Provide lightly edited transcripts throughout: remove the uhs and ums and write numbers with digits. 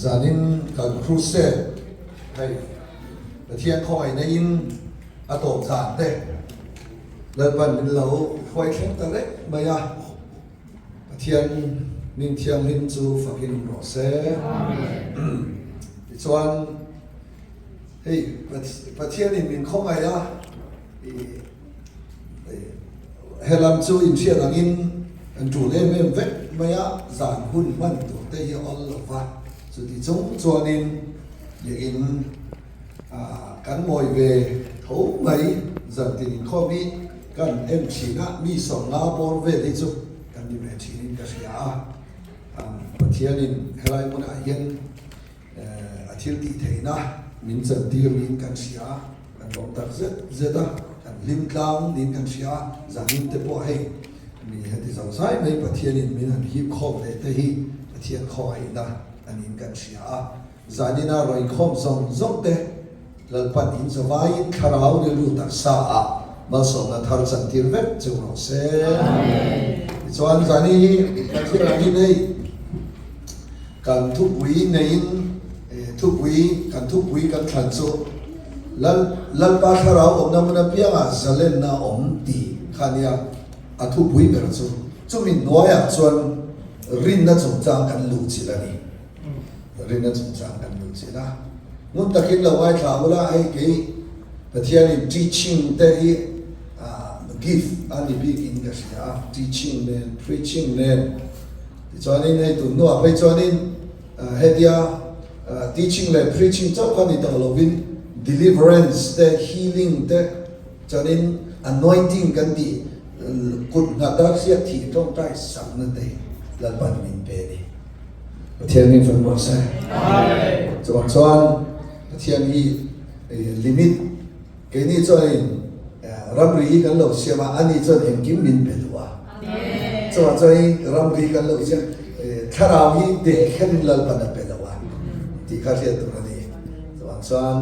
Zanin kan crusade hei Pathian khawngaihna in a tawp zan te Lalpan min lo hruai thleng ta reng mai a, Pathian min thianghlim chu fakin awm rawh se. Tichuan hei Pathianin min khawngaih a, He lam chu inhriat angin kan tul em em vek mai a, zan hun hman tur te hi a awl lo va, chuti chung chuanin biakin kan ngawi ve tho mai, zan tin inkhawm hi kan en thin a, mi sawmnga bawr vel hi chu kan ni ve thinin ka hria a, Pathianin helai hmunah hian A thil tih theihna min chantir niin kan hria a, kan lawm tak zet zet a, kan hlim tlang niin kan hria a, zanin te pawh hei mi heti zo zai mai Pathianin min han hip khawm leh te hi Pathian khawngaihna a niin kan hria a, zanina rawn inkhawm zawng zawng te Lalpan in zavaiin thlarau rilru taksa ah malsawmna thar chantir vek cheu rawh se. Tichuan zani hi kan thil angin hei kan thupui neiin thupui kan thupui kan thlan chu Lal Lalpa thlarau awmna hmun apiangah zalenna awm tih kha nia a thupui ber chu chumi hnuaiah chuan rinna chungchang kan luhchilh a ni. Rinna chungchang kan luh chin a, ngun takin lo ngaithla ula hei kei Pathianin teaching te hi gift a ni bikin ka hria a, teaching nen preaching nen tichuanin hei tun hnuah phei chuanin hetia teaching leh preaching chauh kha ni tawh lovin deliverance te healing te chuanin anointing kan tih kut nghata hriat thih tawngtai sakna te Lalpan min pe a ni. Pathian min fak rawh se. Chuvang chuan Pathian hi limit keini chuanin ramri hi kan lo siam a, ani chuan engkim min pe duh a. Chuvang chuanin ramri kan lo siam thlarau hi deh kherin Lalpan a pe lo a tih kha hriat tur a ni. Chuvang chuan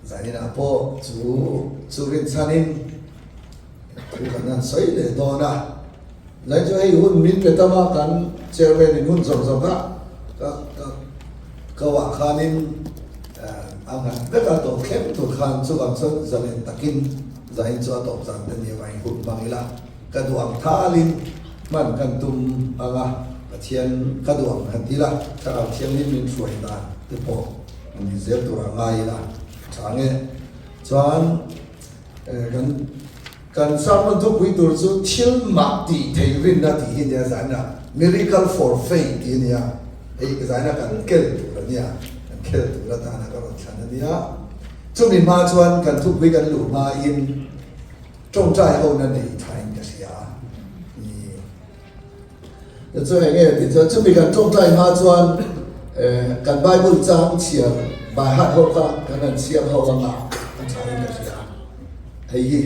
zaninah pawh chu chu rinchhanin Thu kan han sawi leh dawn a, lai chu hei hun min pe tam a, kan chairman in hun zawng zawng kha ka ka ka wah khanin a nghat vek a, tawp thleng tur khan chuvang chuan zalen takin zain chu a tawp zan te nia vain hun hmang ila, ka duh ang thalin hman kan tum ang a, Pathian ka duh ang han ti ila, Thlarau Thianghlim min hruai dan te pawh an ni zel tur a ngai ila tha nge chuan. Kan kan sermon thupui tur chu thil mah tih theih rinna tih hi nia zaina miracle for faith tih a nia hei zaina kan kel tur a nia kan khel tur atana ka rawn thlan a nia chumi hma chuan kan thupui kan luh hmain tawngtai hona nei thain ka hria a. Chu eng nge tih chuan chumi kan tawngtai hma chuan kan Bible chang chhiar by heart ho kha kan han chhiar ho anga a tha in ka hria. Hei hi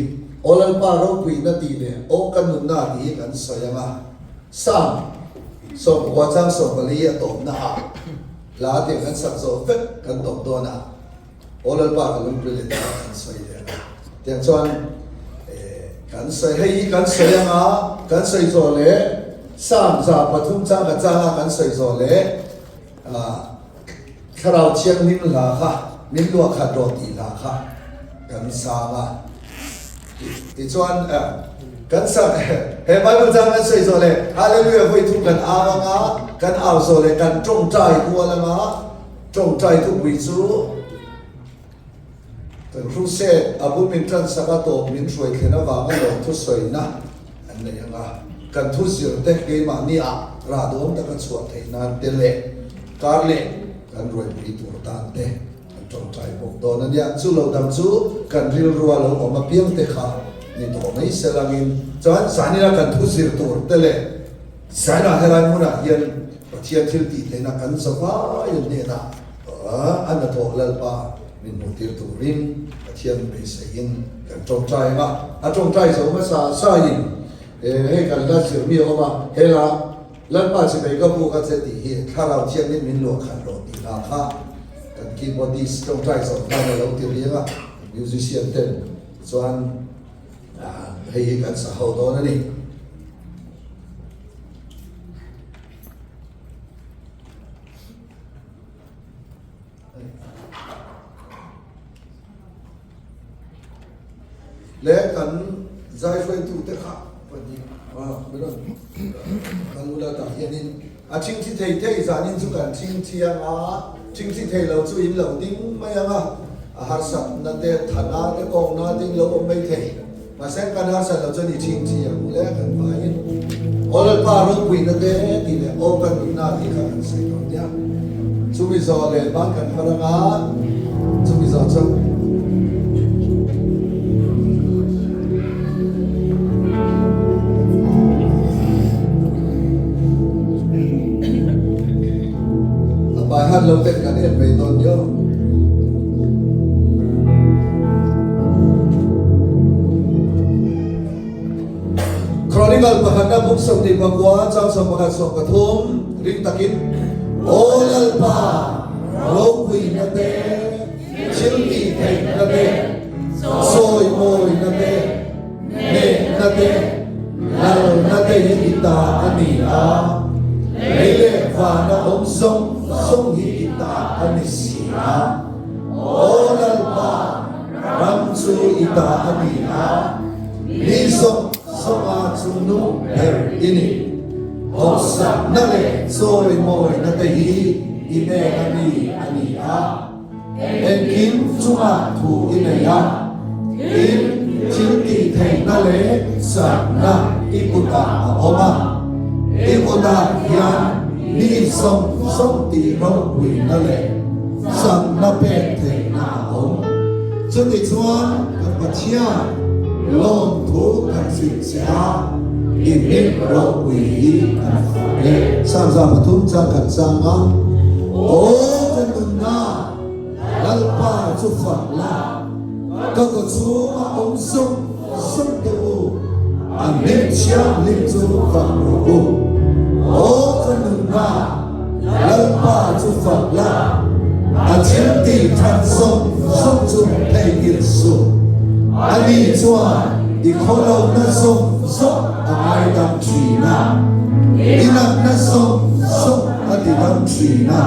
Aw Lalpa ropuina tih leh Aw ka nunna tih hi kan sawi anga Psalm 10 chang 14 a tawpna ah hla tiang kan sak zawh vek kan tawp dawn a. Aw Lalpa ka lungpui leh ta kan sawi leh a, tiang chuan kan sawi hei hi kan sawi anga kan sawi zawh leh Psalm 3 chang ka changa kan sawi zawh leh Thlarau Thianghlim hla kha min luah khat rawh tih hla kha kan sang a, tichuan kan sak he Bible chang kan sawi zawh leh Hallelujah vawi thum kan au anga kan au zawh leh kan tawngtai kual anga Tawngtai thupui chu kan crusade a bul min tan sak a tawp min hruai thlen avanga lawm thusawina an nei ang a, kan thu zir te keimahni ah rah dawm taka chhuah theih nan te leh kar leh kan ruaipui tur tan te kan tawngtai bawk dawn a nia. Chu lo dang chu kan rilrua lo awm apiang te kha ni tawh mai se langin chuan zanina kan thu zir tur te leh Zainah helai hmunah hian Pathian thil tih theihna kan zavai an hnenah a hnathawh Lalpa min hmuhtir turin Pathian beiseiin kan tawngtai ang a. A tawngtai zo hmasa sain hei kan la zirmi a awm a, hela Lalpa chimei ka buk a che tih hi Thlarau Thianghlim min luah khat rawh tih hla kha kan keyboardist tawngtai zawh khan a lo ti riang a, musician ten chuan hei hi kan sa ho dawn a ni. pahnih min rawn kal ula tah hianin a thingthi thei thei zanin chu kan thingthi anga thingthi thei lo chu in lo ding mai anga a harsatna te thana te kawngna te in lo awm mai thei. Mahse kan harsat lo chuan i chhing chi ang le kan vaiin Aw Lalpa ropuina te tih leh Aw ka nunna tih kha kan sawi dawn nia. Chumi zawh leh ban kan phar anga chumi zawh chu A bai hat lo ten kan en mai dawn nia. Chronicle pakhatna buk 29 chang 11 13 ring takin Aw Lalpa ropuina te thil tih theihna te sawimawina te hnehna te lalna te hi i ta a ni a lei leh vana awm zawng zawng hi i ta a ni si a. Aw Lalpa, ram chu i ta a ni a, mi zawng zawnga chu nung ber i ni. Hawksakna leh chawimawina te hi i hnena mi a ni a, engkim chungah thu i nei a, tin, thil tih theihna leh chakna i kutah a awm a, i kutah hian mi zawng zawng tih ropuina leh Chakna pek theihna a awm. Chutichuan kan Pathian lawmthu kan hrilh che a, i hming ropui hi kan fak e. Sanza pathum chang kan chang a, Aw ka nunna, Lalpa chu fak la, ka kawchhunga awm zawng zawng te u, a hming thianghlim chu fak rawh u. Aw ka nunna, Lalpa chu fak la, a thil tih that zawng zawng chu theihnghilh suh. Ani chuan i khawlohna zawng zawng a ngaidam thin a, i natna zawng zawng a tidam thin a,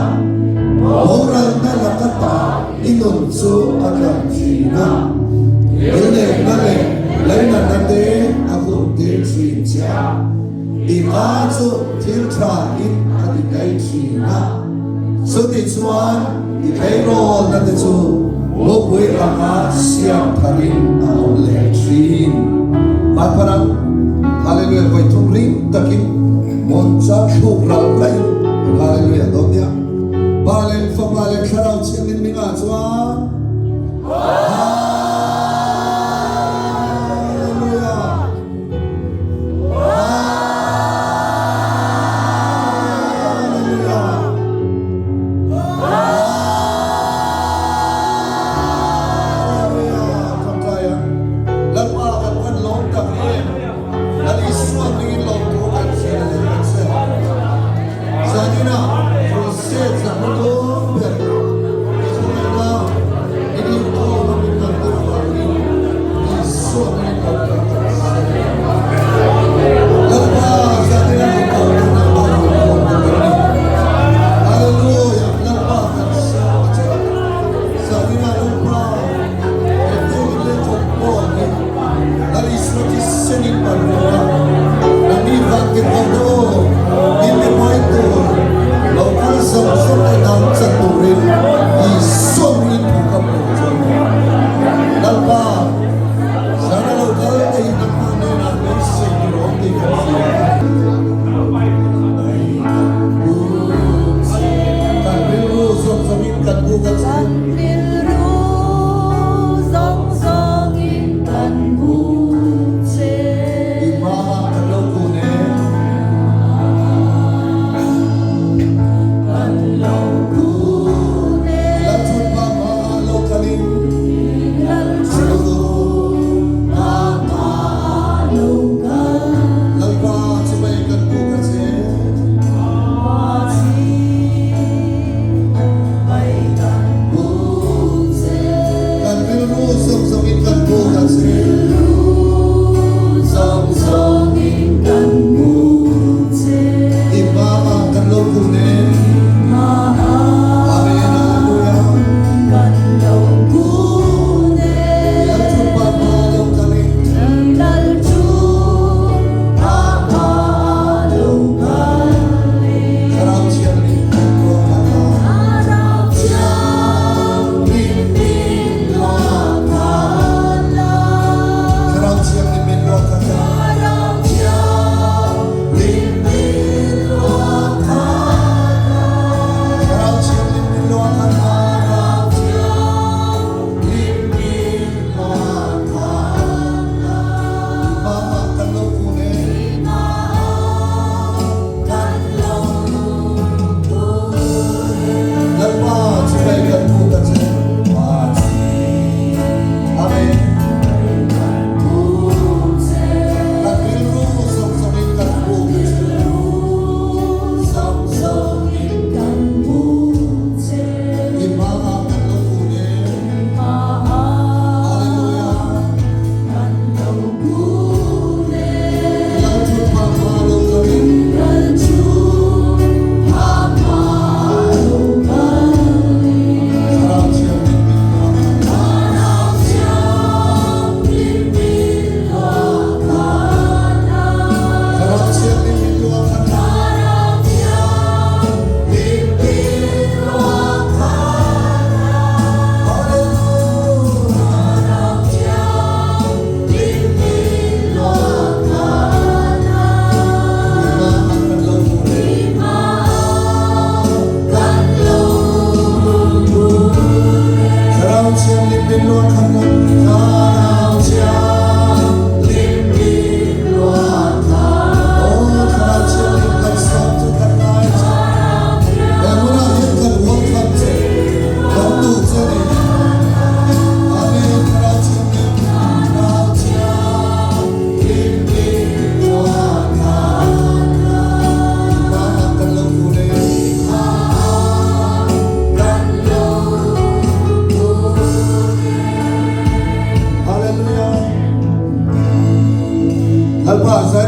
boralna laka ta i nun chu a tlang thin a, ngilneihna leh lainatna te a huntir thin che a. I hma chu thil tha in a ti daih thin a, chutichuan i tleirawlna te chu mupui anga siam tharin a awm leh thin. Vanpharang, Hallelujah vawi thum ring takin Moncha thluk ral raiin kan Hallelujah dawn nia. Pa leh Fapa leh Thlarau Thianghlim hmingah chuan Hallelujah.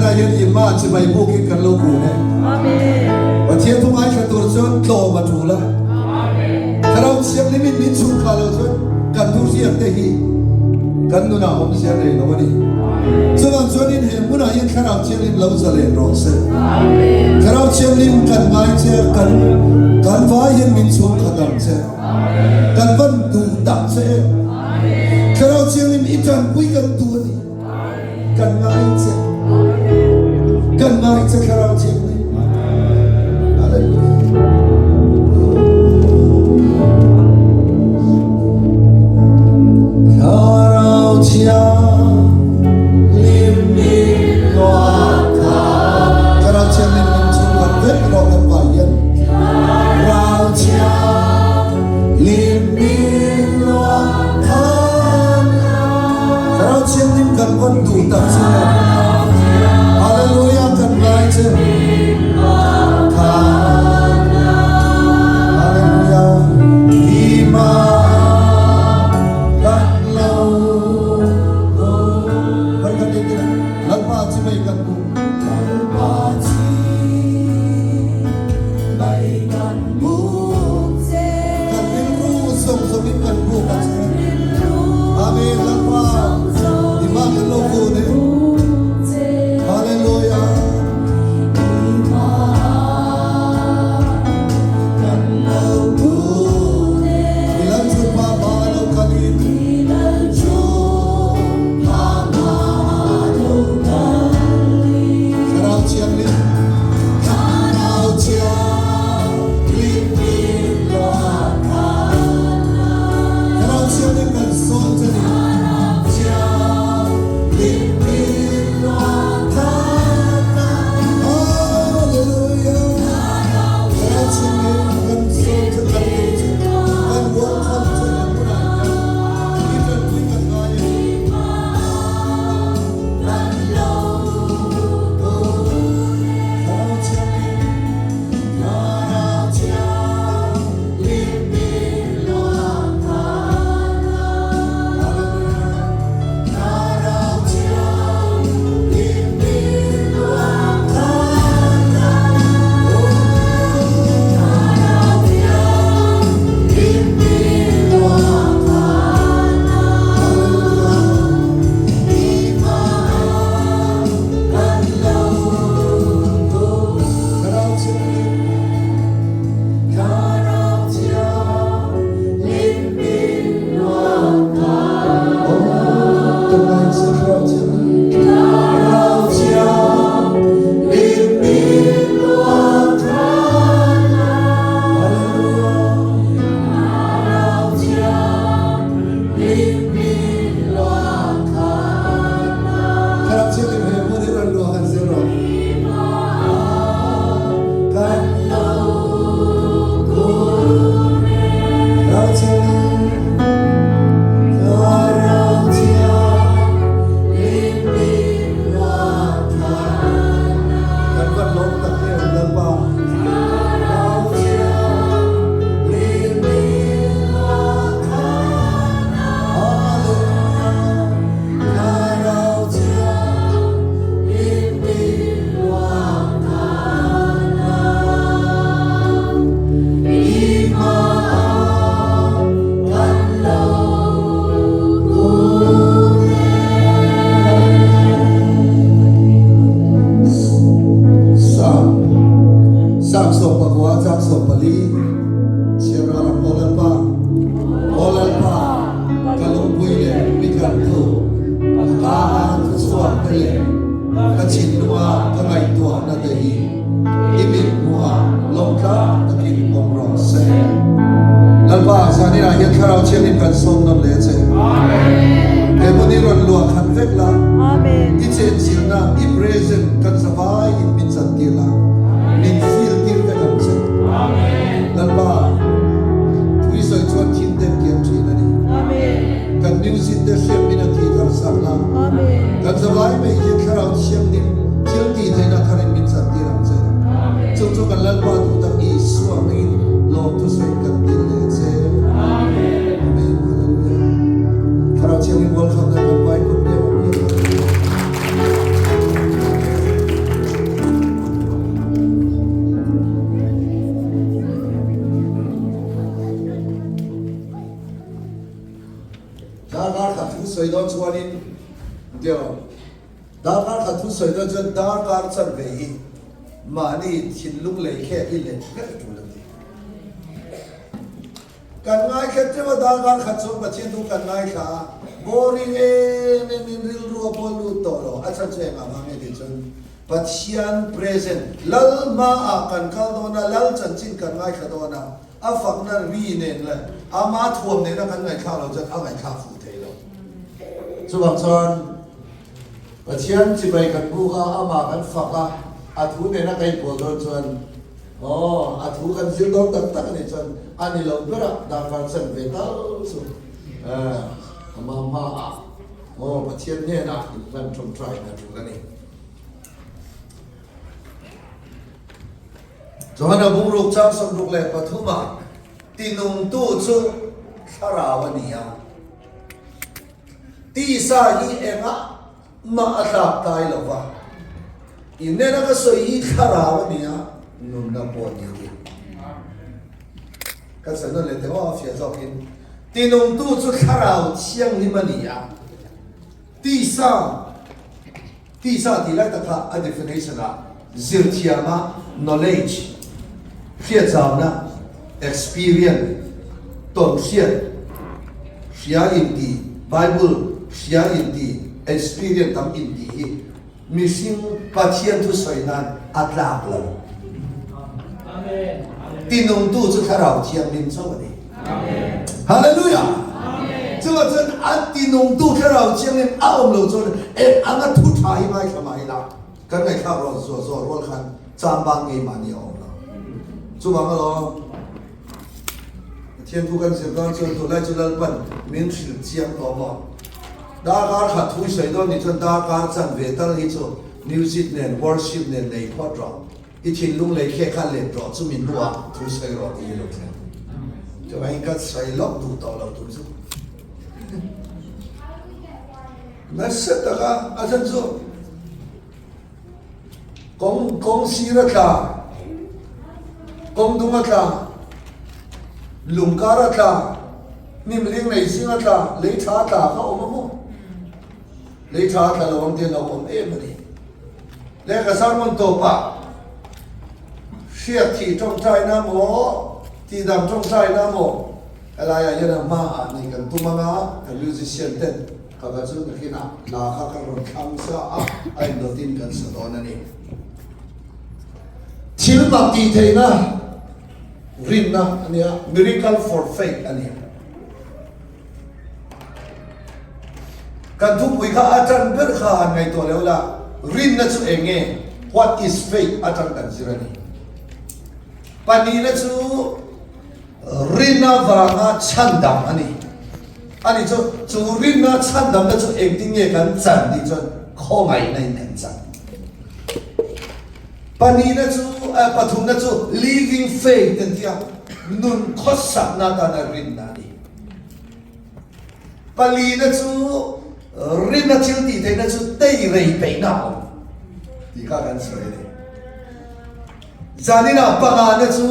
Zanah hian Imma chibai bukin kan lo kun e. Pathian thu ngaithla tur chuan tlawm a tul a. Thlarau Thianghlimin min chhun kha lo chuan kan thu hriat te hi kan nunah awmzia nei lo a ni. Chuvang chuanin he hmunah hian Thlarau Thianghlim lo zalen rawh se. Thlarau Thianghlim kan ngai che a, kan kan vai hian min chhun khat ang che. Kan van duh tak che em. Thlarau Thianghlim i tanpui kan duh a ni. Kan ngai che. Kan ngai che Thlarau Thianghlim. Hallelujah. Thlarau Thianghlim min luah Thlarau Thianghlim min chung kan vek rawh kan vai hian. Thlarau Thianghlim min luah Thlarau Thianghlim kan van duh tak che. Hallelujah kan ngai che. Hallelujah. Ima kan lo Kan kan din Lalpa chi mei kan bu. Lalpa chi mei kan bu. Kan rilru zawng zawngin kan buk a che. Amen Lalpa i mah kan lo kun e. Hallelujah. Kan lo kun e. I lal thutpa hma lo kalin. I lal thutpa hma lo kalin. Thlarau Thianghlim. Thlarau Thianghlim min luah Thlarau Thianghlim kan sawn che ni. Thianghlim min luah Hallelujah. Thlarau Thianghlim kan sawn che kan duh che kan welcome che kan hmunah hian i tanpui kan ngai a ni. Thlarau Thianghlim, Thlarau Thianghlim min luah Hallelujah. Thlarau Thianghlim min luah Thlarau Thianghlim min luah Hallelujah. Thlarau Thianghlim, Thlarau Thianghlim min luah Oh, kan ngai che Thlarau Thianghlim. Thlarau Thianghlim min luah Hallelujah. Thlarau Thianghlim min luah Thlarau Thianghlim he hmun hi rawn luah han zir rawh. Kan lo Thlarau Thianghlim, Thlarau Thianghlim min luah Kan van lawm tak em Lalpa. Thlarau Thianghlim min luah Hallelujah. Thlarau Thianghlim min luah I mah kan lo kun Psalm Psalm 19 chang 14 chhiar ral ang Aw Lalpa Aw Lalpa ka lungpui leh mi tlantu ka ka a thuchhuak te leh ka thinlunga ka ngaihtuahna te hi i mit hmuhah lawmtlak takin awm rawh se. Lalpa, zaninah hian Thlarau Thianghlim kan sawm nawn leh che. He hmun hi rawn luah khat vek la, i chenchilhna, i present kan zavaiin min chantir la, min feel tir vek ang che. Lalpa, thu i sawi chuan thil ten kiam thin a ni. Kan music te hriat min a tih thar sak la. Kan zavai mai hian Thlarau Thianghlim thil tih theihna tharin min chantir ang che. Chu chu kan Lalpa duh tak Isua hmingin lawmthu sawiin kan dil leh che. Amen. Hallelujah. Thlarau Thianghlim welcome nan kan vai kut biak ang biak ang. Engtia darkar khat thu sawi dawn chuan darkar chanve hi mahni thinlung lei khek hi let vek a tul a ti. Kan ngaithla teuh a, darkar khat chuan Pathian thu kan ngaithla a, boring em em in rilru a pawh lut tawh lo, a chhan chu engah vang nge tih chuan Pathian present, Lal hmaah kan kal dawn a, Lal chanchin kan ngaithla dawn a, a fakna ri nen leh ama thuam nena kan ngaihthlak loh chuan a ngaihthlak fuh thei lo. Chuvang chuan Pathian chibai kan buk a, amah kan fak a, a thu nena ka inpawl dawn chuan aw, a thu kan zir dawn tak tak a nih chuan a ni lo berah darkar chan ve tal chu ama hmaah aw Pathian hnenah inhlan ṭawngṭai a ṭul a ni. Johana bungruk chang 63 ah tinungtu chu thlarau a ni a, tisa hi engah mah a tlak tai lo va, innena ka sawi hi thlarau a ni a, nunna pawh a ni a ti. Ka sawi nawn leh teh aw a fiah zawkin, tinungtu chu thlarau thianghlim a ni a, tisa Tisa tih lai tak kha a definition ah zirthiama knowledge, hriatzauna, experience, tawnhriat, hria inti, Bible hria inti, experience tam inti hi mihring Pathian thusawi nan a tlak lo. Tinungtu chu Thlarau Thianghlim chauh a ni. Hallelujah! Chuvang chuan a tinungtu Thlarau Thianghlim a awm lo chuan eng anga thu tha hi ngaithla mah ila kan ngaihthlak rual zuah zuah rual khan chambang ngei mahni a awm lo. Chuvang alawm Pathian thu kan zir dawn chuan tunlai chu Lalpan min hrilh chiang tawh maw? Darkar khat thu i sawi dawn nih chuan darkar chanve tal hi chu music nen worship nen nei phawt rawh. I thinlung lei khe kha let rawh chumi hnuah thu sawi rawh tih hi lo thleng. Chuvangin ka sawi lawk duh tawh lo tur chu. Nasa taka a chhan chu kawng kawng sir a tla, kawng dung a tla, lung kar a tla, hnim ling lei zing a tla, lei tha a tla kha awm a maw? Lei tha a tla lo ang te lo awm em a ni. Lehkha sermon tawpah hriat thih tawngtaina maw, tihdam tawngtaina maw helaiah hian a hmaah nei kan tum anga kan musician ten ka ka chu nakinah hla kha kan rawn thlang sa a, a indawtin kan sa dawn a ni. Thil mak tih theihna rinna a nia, miracle for faith a ni. Kan thupui kha a tan ber kha han ngaihtuah leh ula, rinna chu eng nge? What is faith? atang kan zir a ni. Pahnihna chu rinna vanga chhandam a ni. Ani chu, chu rinna chhandamna chu engtin nge kan chan tih chuan khawngaihna in kan chan. Pahnihna chu, pathumna chu living faith an ti a, nun khawsakna atana rinna a ni. Palina chu rinna thil tih theihna chu tei rei peihna a awm tih kha kan sawi a ni. Zaninah pangana chu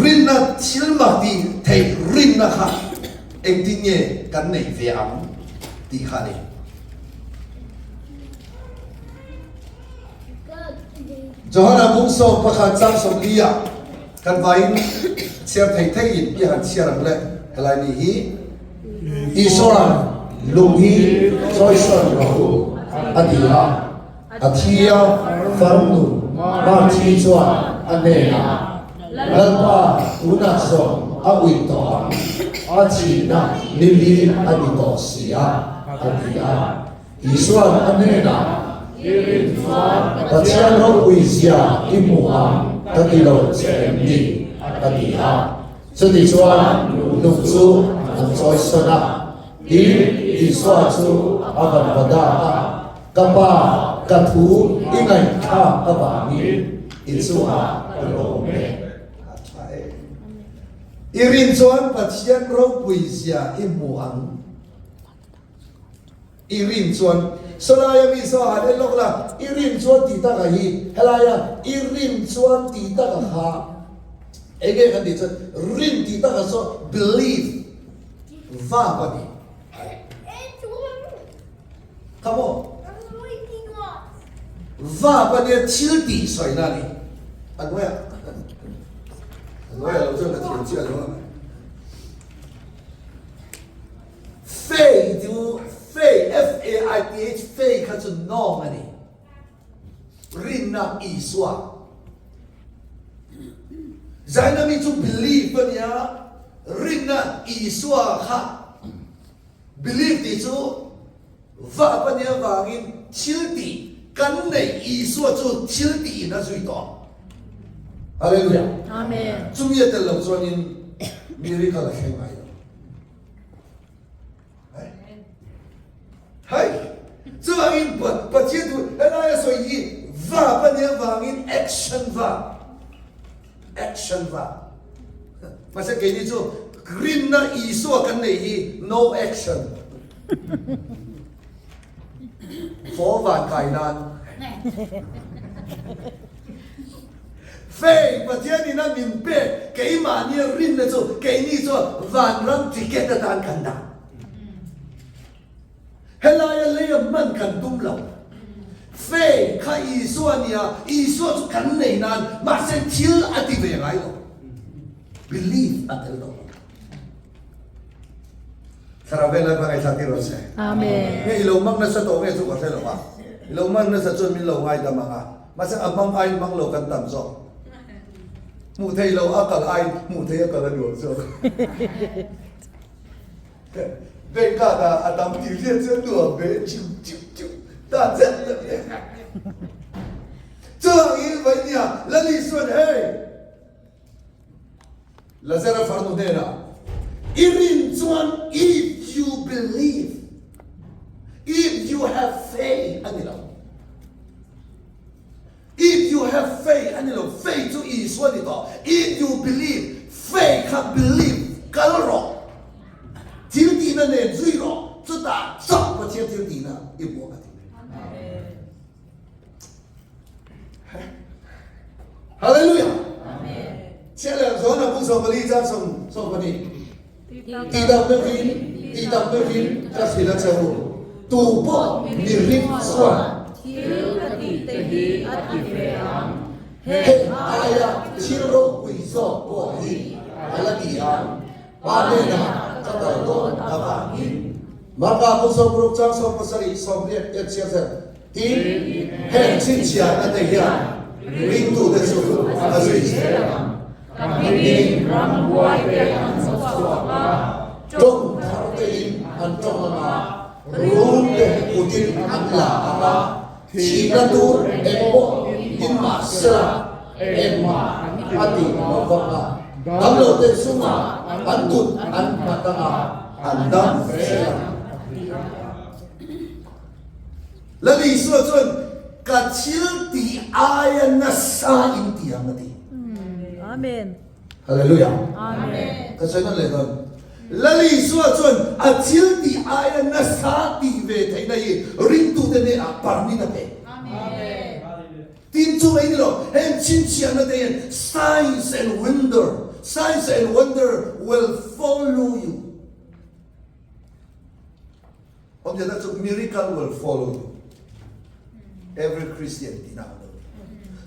rinna thil mak tih theih rinna kha engtin nge kan neih ve ang tih kha a ni. Johana bung 11 chang 40 ah kan vaiin chhiar thei thei in i han chhiar ang le helai ni hi Isuan lung hi chawisawn rawh u a ti a, a thi a farnu Marthi chuan a hnenah Lalpa tunah zawng a uih tawh ang, a thihna nili a ni tawh si a a ti a. Isuan a hnenah, Pathian ropui zia i hmu ang ka ti lo che em ni? a ti a. Chutichuan lung chu an chawisawn a, tin, Isua chu a van va dak a, Ka Pa, ka thu i ngaihthlak avangin i chungah ka lawm e. A tha e. I rin chuan Pathian ropui zia i hmu ang. I rin chuan sawlaia mi saw han en lawk la, i rin chuan tih taka hi helaia i rin chuan tih taka kha eng nge kan tih chuan rin tih taka saw believe vap a ni. Kha maw? Vap a nia thil tih sawina a ni. A hnuaiah a hnuaiah lo chuan ka thiam chiah lo a. Fei chu fei, F-A-I-T-H, fei kha chu nawng a ni. Rinna Isua. Zaina mi chu believe a nia, rinna Isua kha believe tih chu vap a nia vangin thil tih kan neih Isua chu thil tih in a zui tawh. Hallelujah. Amen. Chumi a tel lo chuanin miracle a thleng ngai lo. Hei, chuvangin Pathian thu helaia sawi hi vap a nih avangin action vap, action vap. Mahse keini chu rinna Isua kan neih hi no action. Faw van kai nan. Fei, Pathian in a min pek keimahnia rinna chu keini chuan vanram ticket atan kan dah. Helaia leia hman kan tum lo. Fei kha Isua nia, Isua chu kan nei nan, mahse thil a ti ve ngai lo. Belief a tel lo. Thlarau vel Lalpa ngaihthla tir rawh se. Amen. Nge i lo mang nasa tawh nge chu ka hre lo a. I lo mang nasa chuan min lo ngaidam ang a. Mahse a mang aiin mang lo kan tam zawk. Hmuh thei lo a kal aiin hmuh thei a kal a nuam zawk. Bank card ah a tam tih hriat chuan nuam ve chiu chiu chiu tan zet zet e. Chuvangin Vainia Lali chuan hei Lazara farnu hnenah, I rin chuan if you believe, if you have faith a ni lo. If you have faith a ni lo, faith chu Isua ni tawh. If you believe, faith kha believe kal rawh, thil tihna nen zui rawh, chutah chauh Pathian thil tihna i hmuh ang a ti. Hallelujah. Chiah leh zawn a kung 14 chang 12. Ti dam deuhin, ti dam deuhin ka hrilh a che u. Tu pawh mihring chuan thil ka tih te hi a ti ve ang. Heng aia thil ropui zawk pawh hi a la ti ang. Pa hnenah ka kal dawn avangin. Marka kung 60 chang 17 80 en chhiar zel. Tin, heng chhinchhiahna te hian ringtute chu a zui zel ang. Ka hmingin ramhuai te an chawchhuak a, Tawng thar tein an tawng ang a, rul te kutin an la ang a, thihna tur engpawh in mah sela engmah a ti lo vang a, damlote chungah an kut an nghat ang a, an dam zel ang. Lal Isua chuan, Ka thil tih aia nasa in ti ang a ti. Amen. Hallelujah. Amen. Ka sawi nawn leh dawn. Lal Isua chuan a thil tih aia nasa tih ve theihna hi ringtute hnenah permit a pe. Amen. Tin chu mai ni lo, heng chhinchhiahna te hian signs and wonder, signs and wonder will follow you. Awmzia chu miracle will follow you. Every Christian tihna ang lo ni.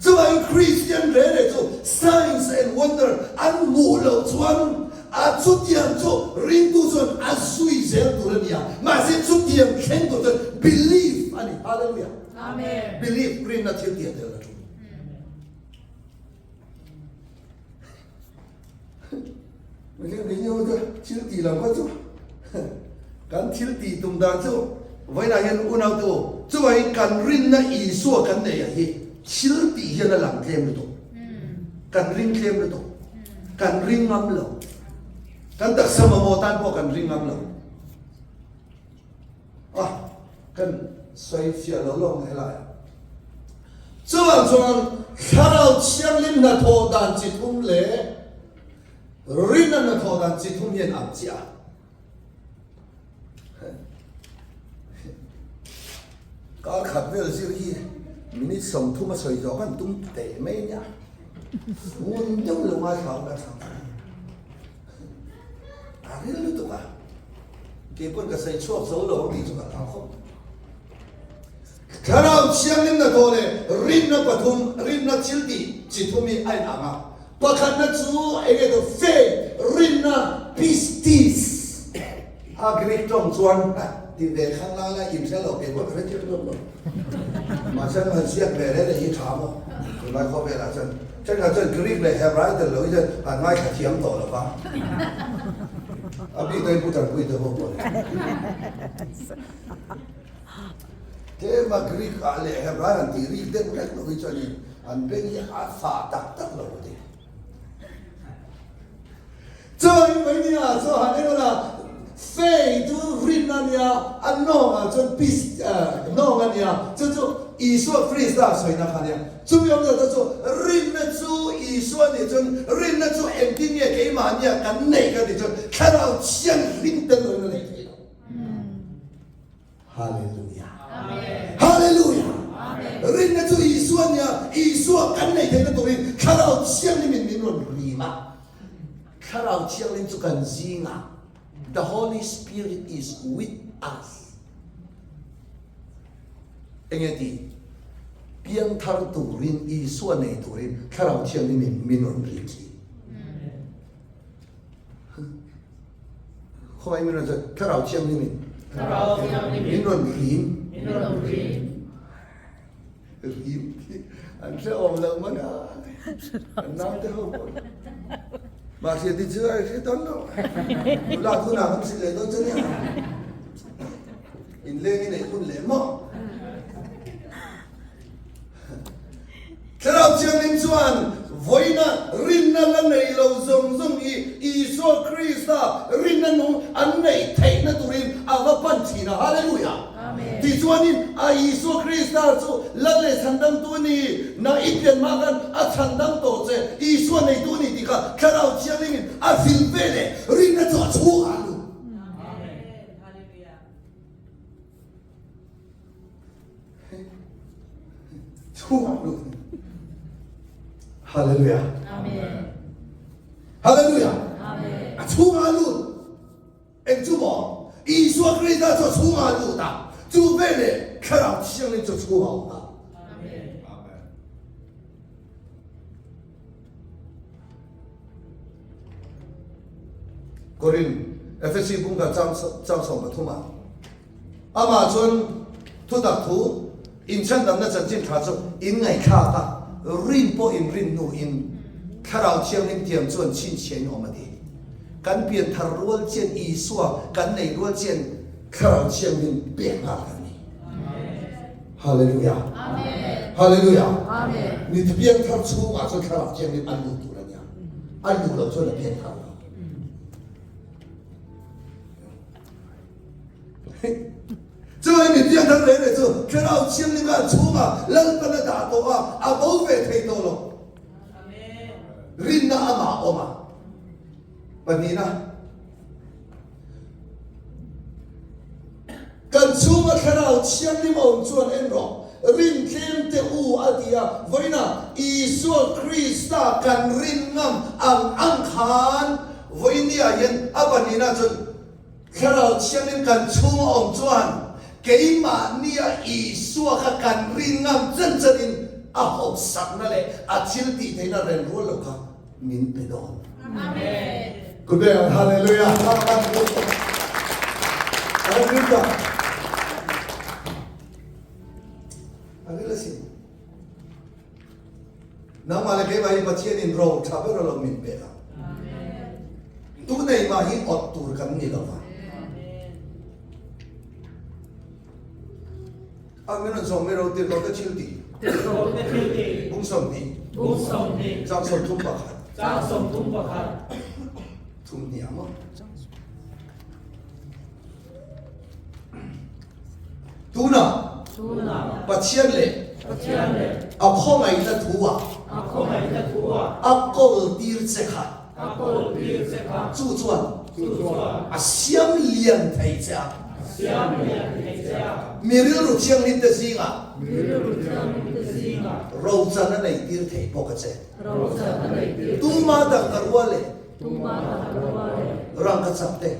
Chuvangin Christian re re chu signs and wonder an hmuh loh chuan a chutiang chu ringtu chuan a zui zel tur a ni a. Mahse chutiang thleng tur chuan believe a ni. Hallelujah. Amen. Believe rinna thil tih a tel a tul. Thil tih lo kha chu kan thil tih tum dan chu vawiinah hian unautu chuvangin kan rinna Isua kan neih ah hi thil tih hian a lang tlem lutuk kan ring tlem lutuk kan ring ngam lo kan taksa mamawh tan pawh kan ring ngam lo a kan sawi fiah lo lo ang helai ah. Chuvang chuan Thlarau Thianghlim hnathawh dan chi thum leh Rinna hnathawh dan chi thum hian ang chiah a. Kar khat vel zir hi minute 30 a sawi zawh kan tum teh mai nia. Ngun deuh lo ngaithla ula thlang. A ril lutuk a. Kei pawn ka sawi chhuak zo lo ang tih chu ka hlau khawp. Thlarau Thianghlim hnathawh leh rinna pathum, rinna thil tih chi thum hi a inang a. Pakhatna chu eng nge tawh faith, rinna, pistis. A Greek tawng chuan ti ve khang lai lai inhre lo kei pawh ka hre chiang zawk lo. Mahse an han ziak ve reng reng hi tha maw? Tunlai khawvelah chuan thenkhat chuan Greek leh Hebrai tel lo hi chuan an ngaithla thiam tawh lo va. A bik takin Pu Tanpui te ho pawh ni. Tlema Greek ah leh Hebrai han tih rik deuh reng lo hi chuanin an beng hi a fah tak tak lo a ti. Chuan mai nia chu han en ula, Faith chu rinna a nia, a nawngah chuan peace nawng a nia, chu chu Isua Krista sawina kha a nia. Chumi awmzia te chu rinna chu Isua nih chuan rinna chu engtin nge keimahnia kan neih ka tih chuan Thlarau Thianghlim tel loin a neih theih loh. Hallelujah. Hallelujah. Rinna chu Isua nia, Isua kan nei theihna turin Thlarau Thianghlimin min rawn rim a. Thlarau Thianghlim chu kan zingah, The Holy Spirit is with us. Enge ti? Piangthar turin, Isua nei turin Thlarau Thianghlimin min rawn rim thin. Khawngaih min rawn sawi, Thlarau Thianghlimin min rawn rim. Rim hi an hre awm lo man a, an naute ho pawh. Mahse ti chu a hre dawn lo. Nula tunah kan hrilh leh dawn che nia. Inleng i neih hun leh maw? Thlarau Thianghlim chuan vawiina rinna la nei lo zawng zawng hi Isua Krista rinna nung an neih theihna turin a va pan thin a. Hallelujah! Tichuanin a Isua Krista chu Lal leh Chhandamtu a ni. Nang i pian hma khan a chhandam tawh che. Isua neitu a ni tih kha Thlarau Thianghlimin a hrilh ve leh rinna chu a chhungah a lut. Chhungah lut. Hallelujah. Amen. Hallelujah. Amen. A chhungah lut. Eng chu maw? Isua Krista chu a chhungah lut a. Chu veleh Thlarau Thianghlim chu a chhungah awm ta. Amen. Amen. Korin Efesi bungka chang chang 13 ah Amah chuan thutak thu inchhandamna chanchin tha chu in ngaihthlak a, rin pawh in rin hnuin Thlarau Thianghlim tiang chuan chhinchhiah in awm a ti. Kan pian thar rual chian Isua kan nei rual chian Thlarau Thianghlim pek nghal kan ni. Hallelujah. Hallelujah. Mi pian thar chhungah chuan Thlarau Thianghlim an luh tur a nia. An luh loh chuan a pian thar lo. Chuvangin mi pianthar reng reng chu Thlarau Thianghlim kha an chhungah Lalpan a dah tawh a, a bo ve thei tawh lo. Rinna amah a awm a. Pahnihna, kan chhunga Thlarau Thianghlim a awm chuan en rawh, rin tlem teh u a ti a, vawiinah Isua Krista kan rin ngam ang ang khan vawinia hian a pahnihna chuan Thlarau Thianghlim kan chhung a awm chuan keimahnia Isua kha kan rin ngam chen chenin a hawksakna leh a thil tih theihna reng rual lo kha min pe dawn. Amen. Ku ber Hallelujah. Hallelujah. Hallelujah. Nangmah leh keimah hi Pathianin ro tha ber alawm min pek a. Tunei mah hi awt tur kan ni lo va. A min rawn sawm mai ro tirhkoh te thil tih. Tirhkoh te thil tih. Bung 20. Bung 20. Chang 31. Chang 31. Thum hnih ang maw? Tunah Pathian leh a khawngaihna thu-ah a kawltir che kha, chu chuan a siam lian thei che a, mi rilru thianghlimte zingah rochan a neitir thei bawk a che. Tuma dang ka rual leh Rangkachak te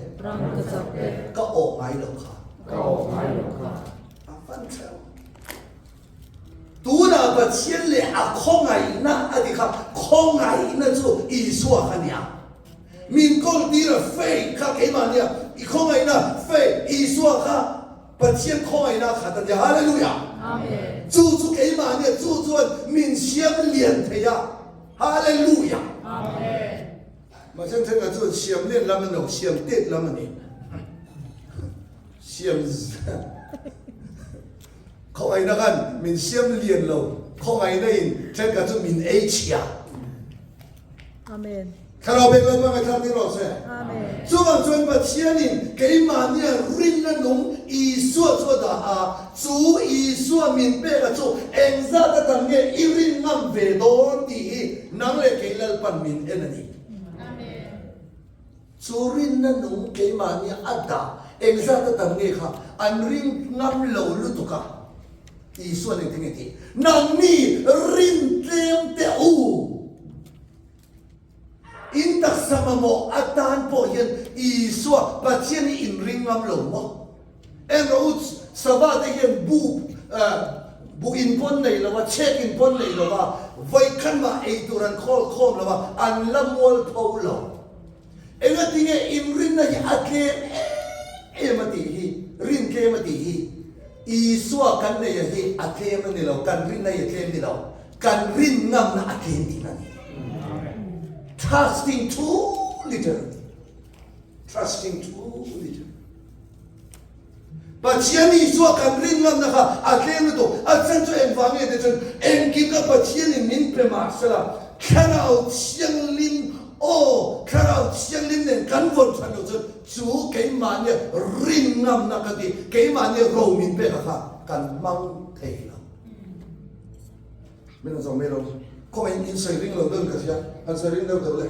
ka awh ngai lo kha. A van hreuh. Tunah Pathian leh a khawngaihna a ti kha, khawngaihna chu Isua kha nia. Min kawltir a faith kha keimah nia, i khawngaihna faith Isua kha Pathian khawngaihna a khat a nia. Hallelujah! Amen. Chu chu keimah nia, chu chuan min siam lian thei a. Hallelujah! Amen. Mahse thenkhat chuan siam lian lam a ni lo, siam tet lam a ni. Siam Khawngaihna khan min siam lian lo, khawngaihna in thenkhat chu min ei chhia. Amen. Thlarau pek Lalpa ngaihthlak tir rawh se. Amen. Chuvang chuan Pathianin keimahnia rinna nung Isua chu a dah a, chu Isua min peka chu engzat a tam nge i rin ngam ve dawn tih hi nang leh kei Lalpan min en a ni. Amen. Chu rinna nung keimahni a dah engzat a tam nge kha an ring ngam lo lutuk a, Isuan engtin nge tih? Nangni rin tlem teh u! In taksa mamawh atan pawh hian Isua Pathian hi in ring ngam lo maw? En rawh u, Sava te hian bu bu in pawn nei lo a, chhek in pawn nei lo a, vawikhat mah ei tur an khawl khawm lo a, an la mualpho lo. Engatinge inrinna hi a tlem em em a tih hi, rin tlem a tih hi, Isua kan neia hi a tlem a ni lo, kan rinna hi a tlem ni lo, kan rin ngamna a tlem tihna a ni. Trusting too little, trusting too little. Pathian Isua kan rin ngamna kha a tlem lutuk. A chhan chu engvang nge tih chuan engkim kha Pathianin min pe mah sela, Thlarau Thianghlim, aw, Thlarau Thianghlim nen kan vawn that loh chuan chu keimahnia rin ngamna ka ti, keimahnia ro min pek a kha kan hmang thei lo. Min rawn zawng mai lo. Khawngaih in sawi ring lo deuhin ka hria. Han sawi ring deuh deuh le.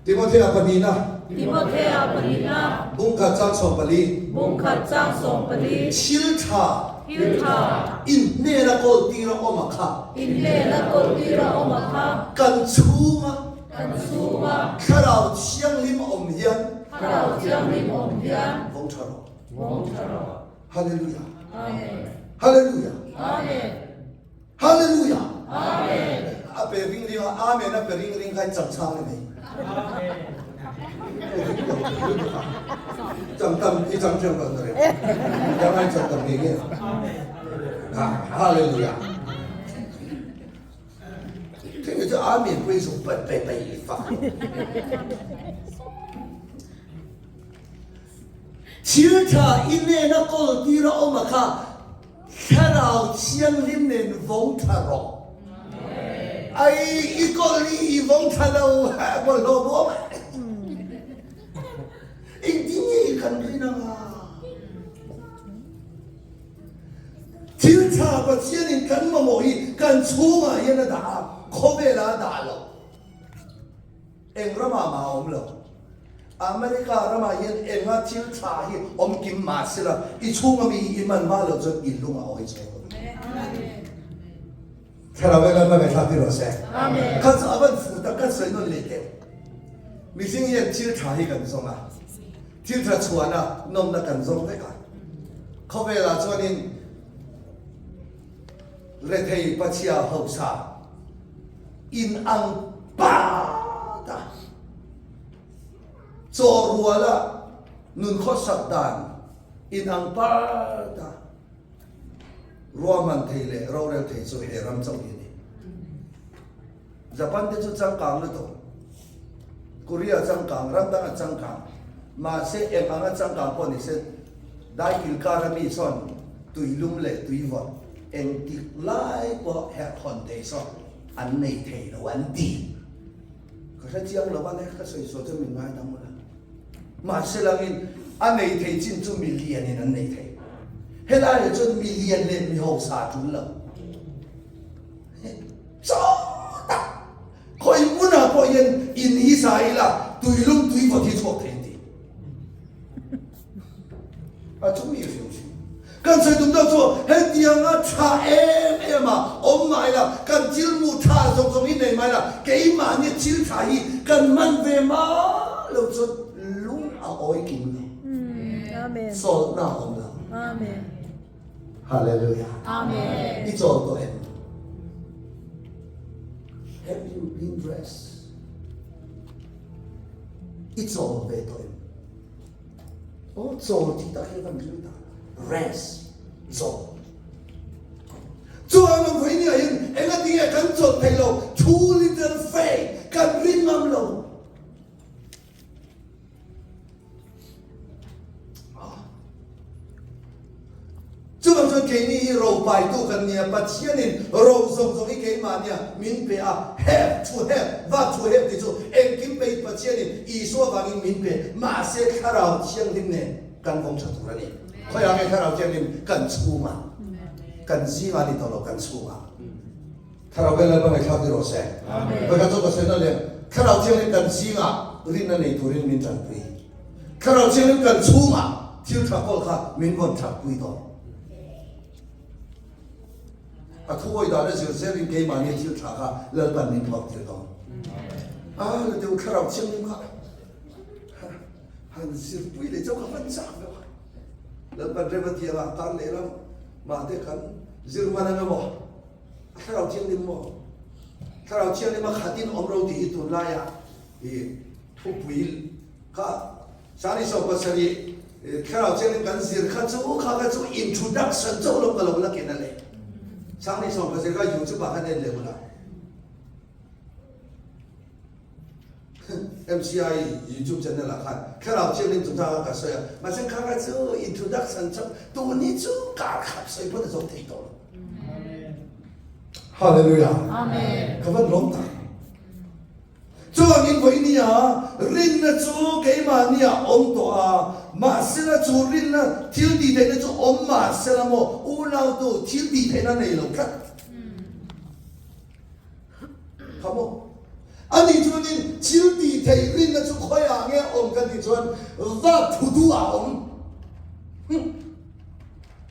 Timothea pahnihna. Timothea pahnihna. Bungkhat chang 14. Bungkhat chang 14. Thil tha. Thil tha. In hnena kawl tira awm a kha. In hnena kawl tira awm a kha. Kan chhunga. Kan chhunga. Thlarau Thianghlim awm hian. Thlarau Thianghlim awm hian. Vawng tha rawh. Vawng tha rawh. Hallelujah. Amen. Hallelujah. Amen. Hallelujah! Amen! A pe ring ring a, Amen a pe ring ring kha in chang chang ni mai. Chang tam i chang thiam lo na reng. Yang ai chang tam nge nge. Hallelujah! Thế người cho Amen quên dùng bật bày bày phật. Thil tha i nena kawl tira awm a kha Thlarau Thianghlim nen vawng tha rawh. Ai i kawl i i vawng tha lo bawlhhlawh bawm. Engtin nge i kan rin anga? Thil tha Pathian in kan mamawh hi kan chhungah hian a dah a, khawvelah a dah lo. Eng ramah mah a awm lo. America ramah hian enga thil tha hi awm kim mah sela, i chhunga mi hi i man hma loh chuan i lung a awi chawk lo. Thlarau e Lalpa ngaihthlak tir rawh se. Kha chu a van fuh tak kan sawi nawn leh teh. Mihring hian thil tha hi kan zawng a, thil tha chhuahna nawmna kan zawng vek a. Khawvelah chuanin rethei pachhia hausa in ang pat a, chaw ruala nun khawsak dan in ang pat a, ruahman thei leh rorel thei chu he ram chauh hi a ni. Japan te chu changkang lutuk, Korea changkang, ram dang a changkang, mahse eng anga changkang pawh ni se daikil kara mi sawn tuilum leh tuivawt engtik lai pawh herh hawn thei sawn an nei thei lo an ti. Ka hre chiang lo a le, ka sawi sual chuan min ngaidam ula. Mahse langin a nei thei chin chu mi lianin an nei thei. Helaiah chuan mi lian leh mi hausa tul lo. Chaw tak khawi hmunah pawh hian in hi sa ila tuilum tui vawt hi chhuak thei an ti. A chu mi hrim hrim. Kan sawi tum deuh chu hetianga tha em em a awm mah ila kan thil hmuh tha zawng zawng hi nei mah ila keimahni thil tha hi kan hman ve hma lo chuan lung a awi kim lo. Sawlhna a awm lo. Amen. Hallelujah. Amen. I chawl tawh em? Have you been rest? I chawl ve tawh em? Aw, chawl tih tak hi a van ril tak. Rest, chawl. Chuan a vawi nia hian engatinge kan chawlh theih lo? Too little faith, kan ring ngam lo. Chuvang chuan keini hi ro paitu kan nia, Pathianin ro zawng zawng hi keimah nia min pe a, have to have, va to have tih chu engkim pei Pathianin Isua vangin min pe, mahse Thlarau Thianghlim nen kan vawng tha tur a ni. Khawiah nge Thlarau Thianghlim kan chhungah, kan zingah a ni tawh lo, kan chhungah. Thlarau vel Lalpa ngaihthlak ti rawh se. Vawikhat chu ka sawi na leh Thlarau Thianghlim kan zingah rinna nei turin min tanpui. Thlarau Thianghlim kan chhungah thil tha kawl kha min vawn thatpui dawn. A thuawi dan a zir zelin keimahni thil tha kha Lalpan min phawk tir dawn. A la deuh Thlarau Thianghlim kha han zirpui leh chauh kha van chak deuh a. Lalpan rem a ti anga tan lehlam mahte kan zir man ang emaw? A Thlarau Thianghlim maw? Thlarau Thianghlim a khatin awm ro tih hi tunlaia i thupui kha Sani 70 Thlarau Thianghlim kan zir kha chu kha kha chu introduction chauh lo ka lo la ken a le. Sani 70 kha YouTube ah khan en leh ula. MCI YouTube channel ah khan Thlarau Thianghlim chungchang kha ka sawi a, mahse kha kha chu introduction chauh tun hi chu kar khat sawi pawn a zo thei tawh lo. Hallelujah. Amen. Ka van lawm tak. Chuangin vawi nia rinna chu keimah nia awm tawh a, mahsela chu rinna thil tih theihna chu awm mahsela maw unautu thil tih theihna nei lo tlat. Kha maw? Ani chuanin thil tih theih rinna chu khawiah nge awm kan tih chuan va thu duh ah awm.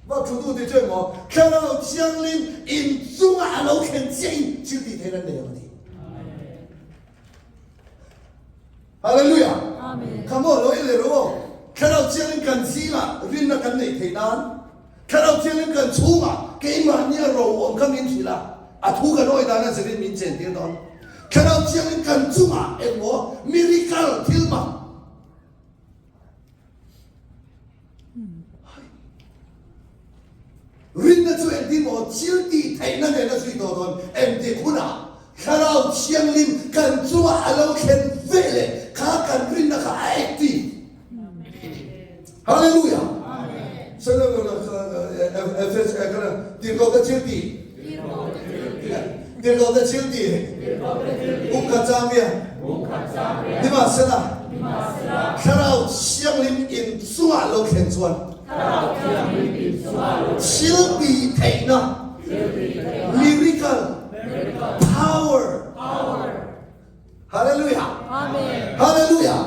Va thu duh tih chu emaw Thlarau Thianghlim inchungah a lo thlen chiahin thil tih theihna nei ang a ti. Hallelujah! Amen. Kha maw lo en leh rawh aw. Thlarau Thianghlim kan zingah rinna kan neih theih nan Thlarau Thianghlim kan chhungah keimahnia ro awm kha min hrilh a, a thu kan awi dan a zirin min chentir dawn. Thlarau Thianghlim kan chungah engmaw miracle thil mak Rinna chu engtin maw thil tih theihna nen a zui tawh dawn? Engtik hunah Thlarau Thianghlim kan chungah a lo thlen ve leh kha kan rinna kha a active. Hallelujah! Tirhkohte thil tih. Tirhkohte thil tih. Bungkhat chang bia. Nimahsela, Thlarau Thianghlim in chungah lo thlen chuan thil tih theihna, miracle, power, Hallelujah! Hallelujah!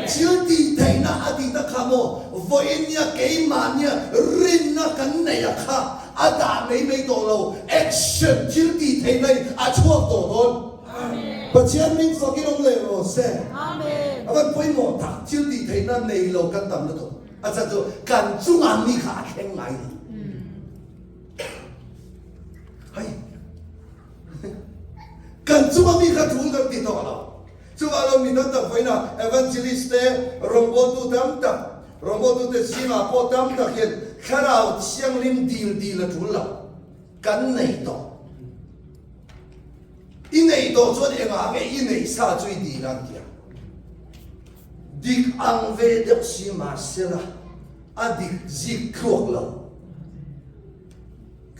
Thil tih theihna a tih tak kha maw vawiin nia keimahnia rinna kan neih a kha a dah mai mai tawh lo, action thil tih theihna in a chhuak tawh dawn. Pathian min fakin awm leh rawh se. A van pawimawh tak thil tih theihna nei lo kan tam lutuk. A chhan chu kan chungah mi kha a thleng ngai lo. Hei. Kan chunga mi kha tul kan ti tawh lo. Chuvah lo mi tam tak vawiinah evangelist te, rawngbawltu tam tak, rawngbawltute zingah pawh tam tak hian Thlarau Thianghlim dil dil a tul lo. Kan nei tawh. I nei tawh chuan engah nge i neih sa chu i dil ang tia. Dik ang ve deuh si mahsela a dik zik thluak lo.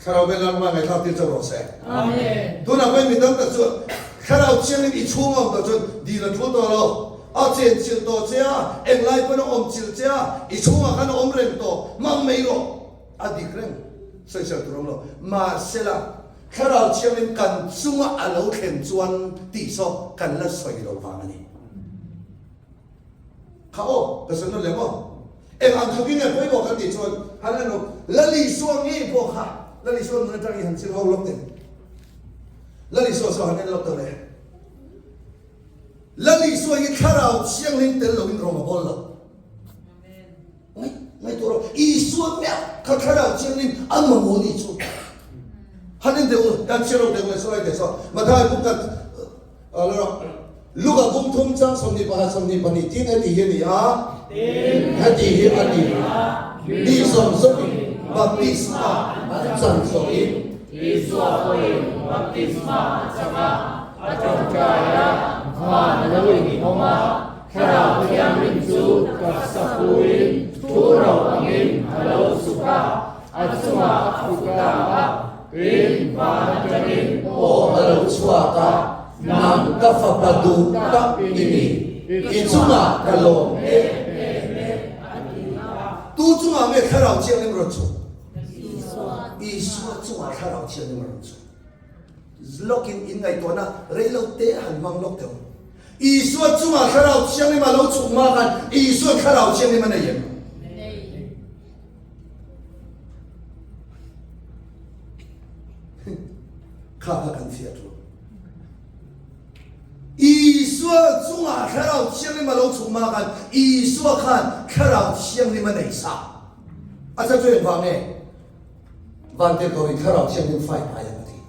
Thlarau vel Lalpa ngaihthlak tir chauh rawh se. Amen. Tunah pawhin mi tam tak chuan Thlarau Thianghlim i chhung a awm tawh chuan dil a tul tawh lo. A chenchilh tawh che a, englai pawn a awm chilh che a, i chhungah khan a awm reng tawh, hmang mai rawh. A dik reng, sawisel tur awm lo. Mahsela, Thlarau Thianghlim kan chunga a lo thlen chuan tih saw kan la sawi lo vang a ni. Kha aw, ka sawi nawn leh maw? Eng ang thluk in nge pawimawh kan tih chuan han en rawh, Lal Isua ngei pawh kha, Lal Isua nun atang i han chil ho lawk teh. Lal Isua saw han en lawk tawh le. Lal Isua hi Thlarau Thianghlim tel loin rawng a bawl lo. Ngai, ngai tur rawh. Isua meuh kha Thlarau Thianghlim a mamawh ni chu. Han en deuh u, kan chhiar lo deuh le, saw lai teh saw. Matthai buk khat. chang 21 22 Tin heti hi a ni a, heti hi a ni a, mi zawng zawngin baptisma an chan zawhin. Isua pawhin baptisma a chang a, a tawngtai a, van a lo inhawng a, Thlarau Thianghlim chu taksa puin thu ro angin a lo chhuk a, a chungah a fu ta a, tin van atangin aw a lo chhuak a, Nang ka fapa duh tak i ni, i chungah ka lawm em em e, a ti a. Tu chungah nge Thlarau Thianghlim rawn chhuk? Isua chungah Thlarau Thianghlim a rawn chhuk. Lawkin in ngaihtuahna rei lo te han hmang lawk teh u. Isua chungah Thlarau Thianghlim a lo chhuk hma khan Isua'n Thlarau Thianghlim a nei em? Nei. Kha kha kan chhiat ru. Isua chungah Thlarau Thianghlim a lo chhuk hma khan Isua khan Thlarau Thianghlim a nei sa. A chhan chu engvang nge? Vantirhkoh in Thlarau Thianghlim fai pai ang a ti.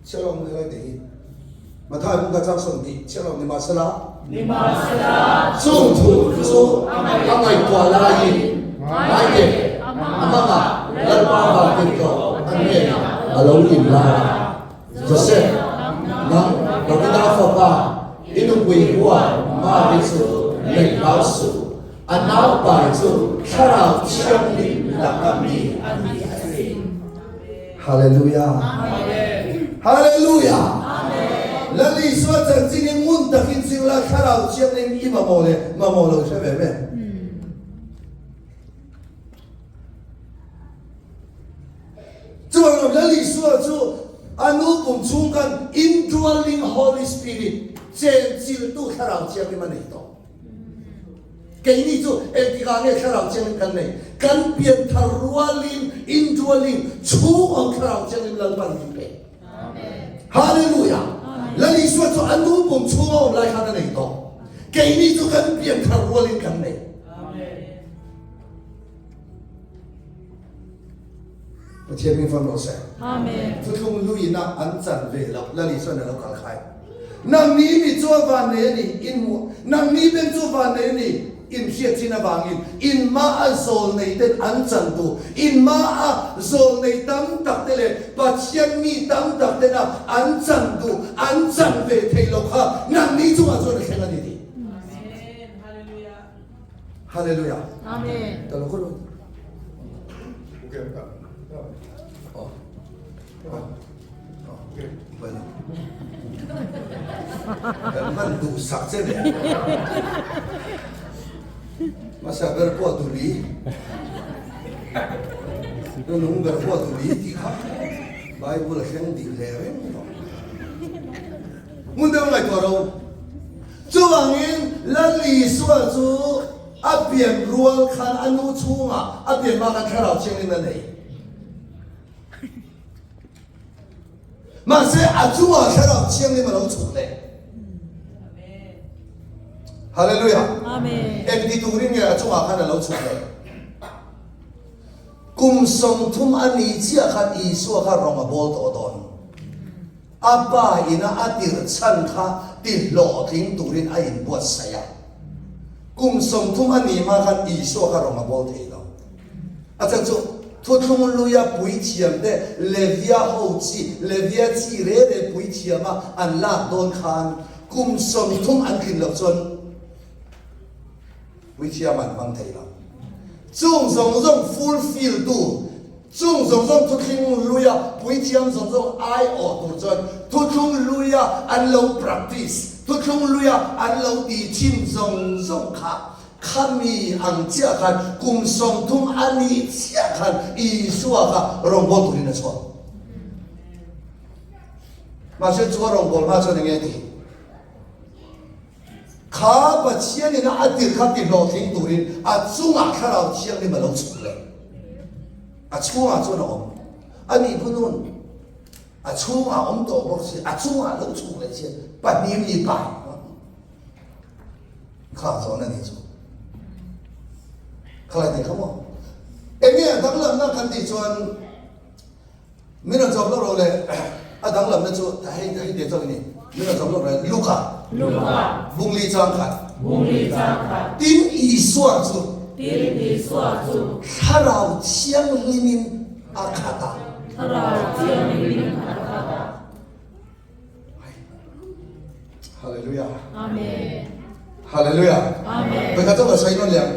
Chhiarawm ni lai te hi. Mathai bung ka chang 20 chhiarawm nimahsela. Nimahsela. Chung thu chu a ngaihtuah laiin ngai teh a hmangah Lalpa Vantirhkoh a hnenah a lo in lai a. Joseph, nang Davida fapa i nupui huan Mari chu neih hlau suh. A naupai chu Thlarau Thianghlim laka mi a ni a ti. Hallelujah! Hallelujah! Lal Isua chanchin hi ngun takin zir la, Thlarau Thianghlim i mamawh leh mamawh lo hre ve ve. Chuvangin Lal Isua chu a nu pum chhung khan indwelling Holy Spirit, chenchiltu Thlarau Thianghlim a nei tawh. Keini chu engtikah nge Thlarau Thianghlim kan nei? Kan pianthar rualin, indwelling, chhung awm Thlarau Thianghlim Lalpan min pe. Hallelujah! Lal Isua chu a nu pum chhunga awm lai khan a nei tawh. Keini chu kan pianthar rualin kan nei. Pathian min fam rawh se. Amen. Thuthlung luina an chan ve loh Lal Isuan a lo kal khai. Nangni mi chu a van nei a ni, in hmuh. Nangni beng chu van nei a ni, in hriat thin avangin in mah a zawl nei ten an chan duh. In mah a zawl nei tam tak te leh Pathian mi tam tak tena an chan duh, an chan ve thei lo kha nangni chungah chuan a thleng a ni tih. Amen. Hallelujah. Hallelujah. Amen. Ta lo kholo. Oh. Oh. Bueno. Kan van duh sak che ve. Masa ber pawh tuli. Nung ber pawh tuli ti kha. Bible a thleng dik hle reng tawh. Hmun deuh ngaihtuah ro. Chuvangin Lal Isua chu a pian rual khan a nu chhungah a pian hma khan Thlarau Thianghlim a nei. Mahse a chungah Thlarau Thianghlim a lo chhuk leh. Hallelujah. Amen. Eng ti turin nge a chungah khan a lo chhuk leh? Kum 30 a ni chiah khan Isua kha rawng a bawl tawh dawn. A pa ina a tirh chhan kha ti hlawhtling turin a inbuatsaih a. Kum 30 a ni hma khan Isua kha rawng a bawl thei lo. A chhan chu Thuthlung Luia puithiam te Levia ho chi, Levia chi re re puithiama an lak dawn khan kum 30 an tlin loh chuan Puithiam an hmang thei lo. Chung zawng zawng fulfill tu, chung zawng zawng thuthlung hluia puithiam zawng zawng aiawh tur chuan thuthlung hluia an lo practice, thuthlung hluia an lo ti thin zawng zawng kha khami ang chiah khan kum 30 a nih chiah khan Isua kha rawngbâwl turin a chhuak. Mahse chu a rawngbâwl hma chuan eng nge tih? Kha Pathian ina a tir kha ti hlawhtling turin a chungah Thlarau Thianghlim a lo chhuk leh. A chhungah chuan a awm. A nih phunun a chhungah awm tawh bawk si, a chungah lo chhuk leh si, pahnih mi pai. Kha chuan a ni chu. Kha lai te kha maw? Enge a danglamna kan tih chuan min rawn chawp lawk rawh le. A danglamna chu hei hei te chuan a ni. Min rawn zawm lawk reng. Luka. Luka. Bungli chang khat. Bungli chang khat. Tin Isua chu. Tin Isua chu. Thlarau Thianghlimin a khat a. Thlarau Thianghlimin a khat a. Hallelujah. Amen. Hallelujah. Amen. Vekhat chu ka sawi nawn leh ang.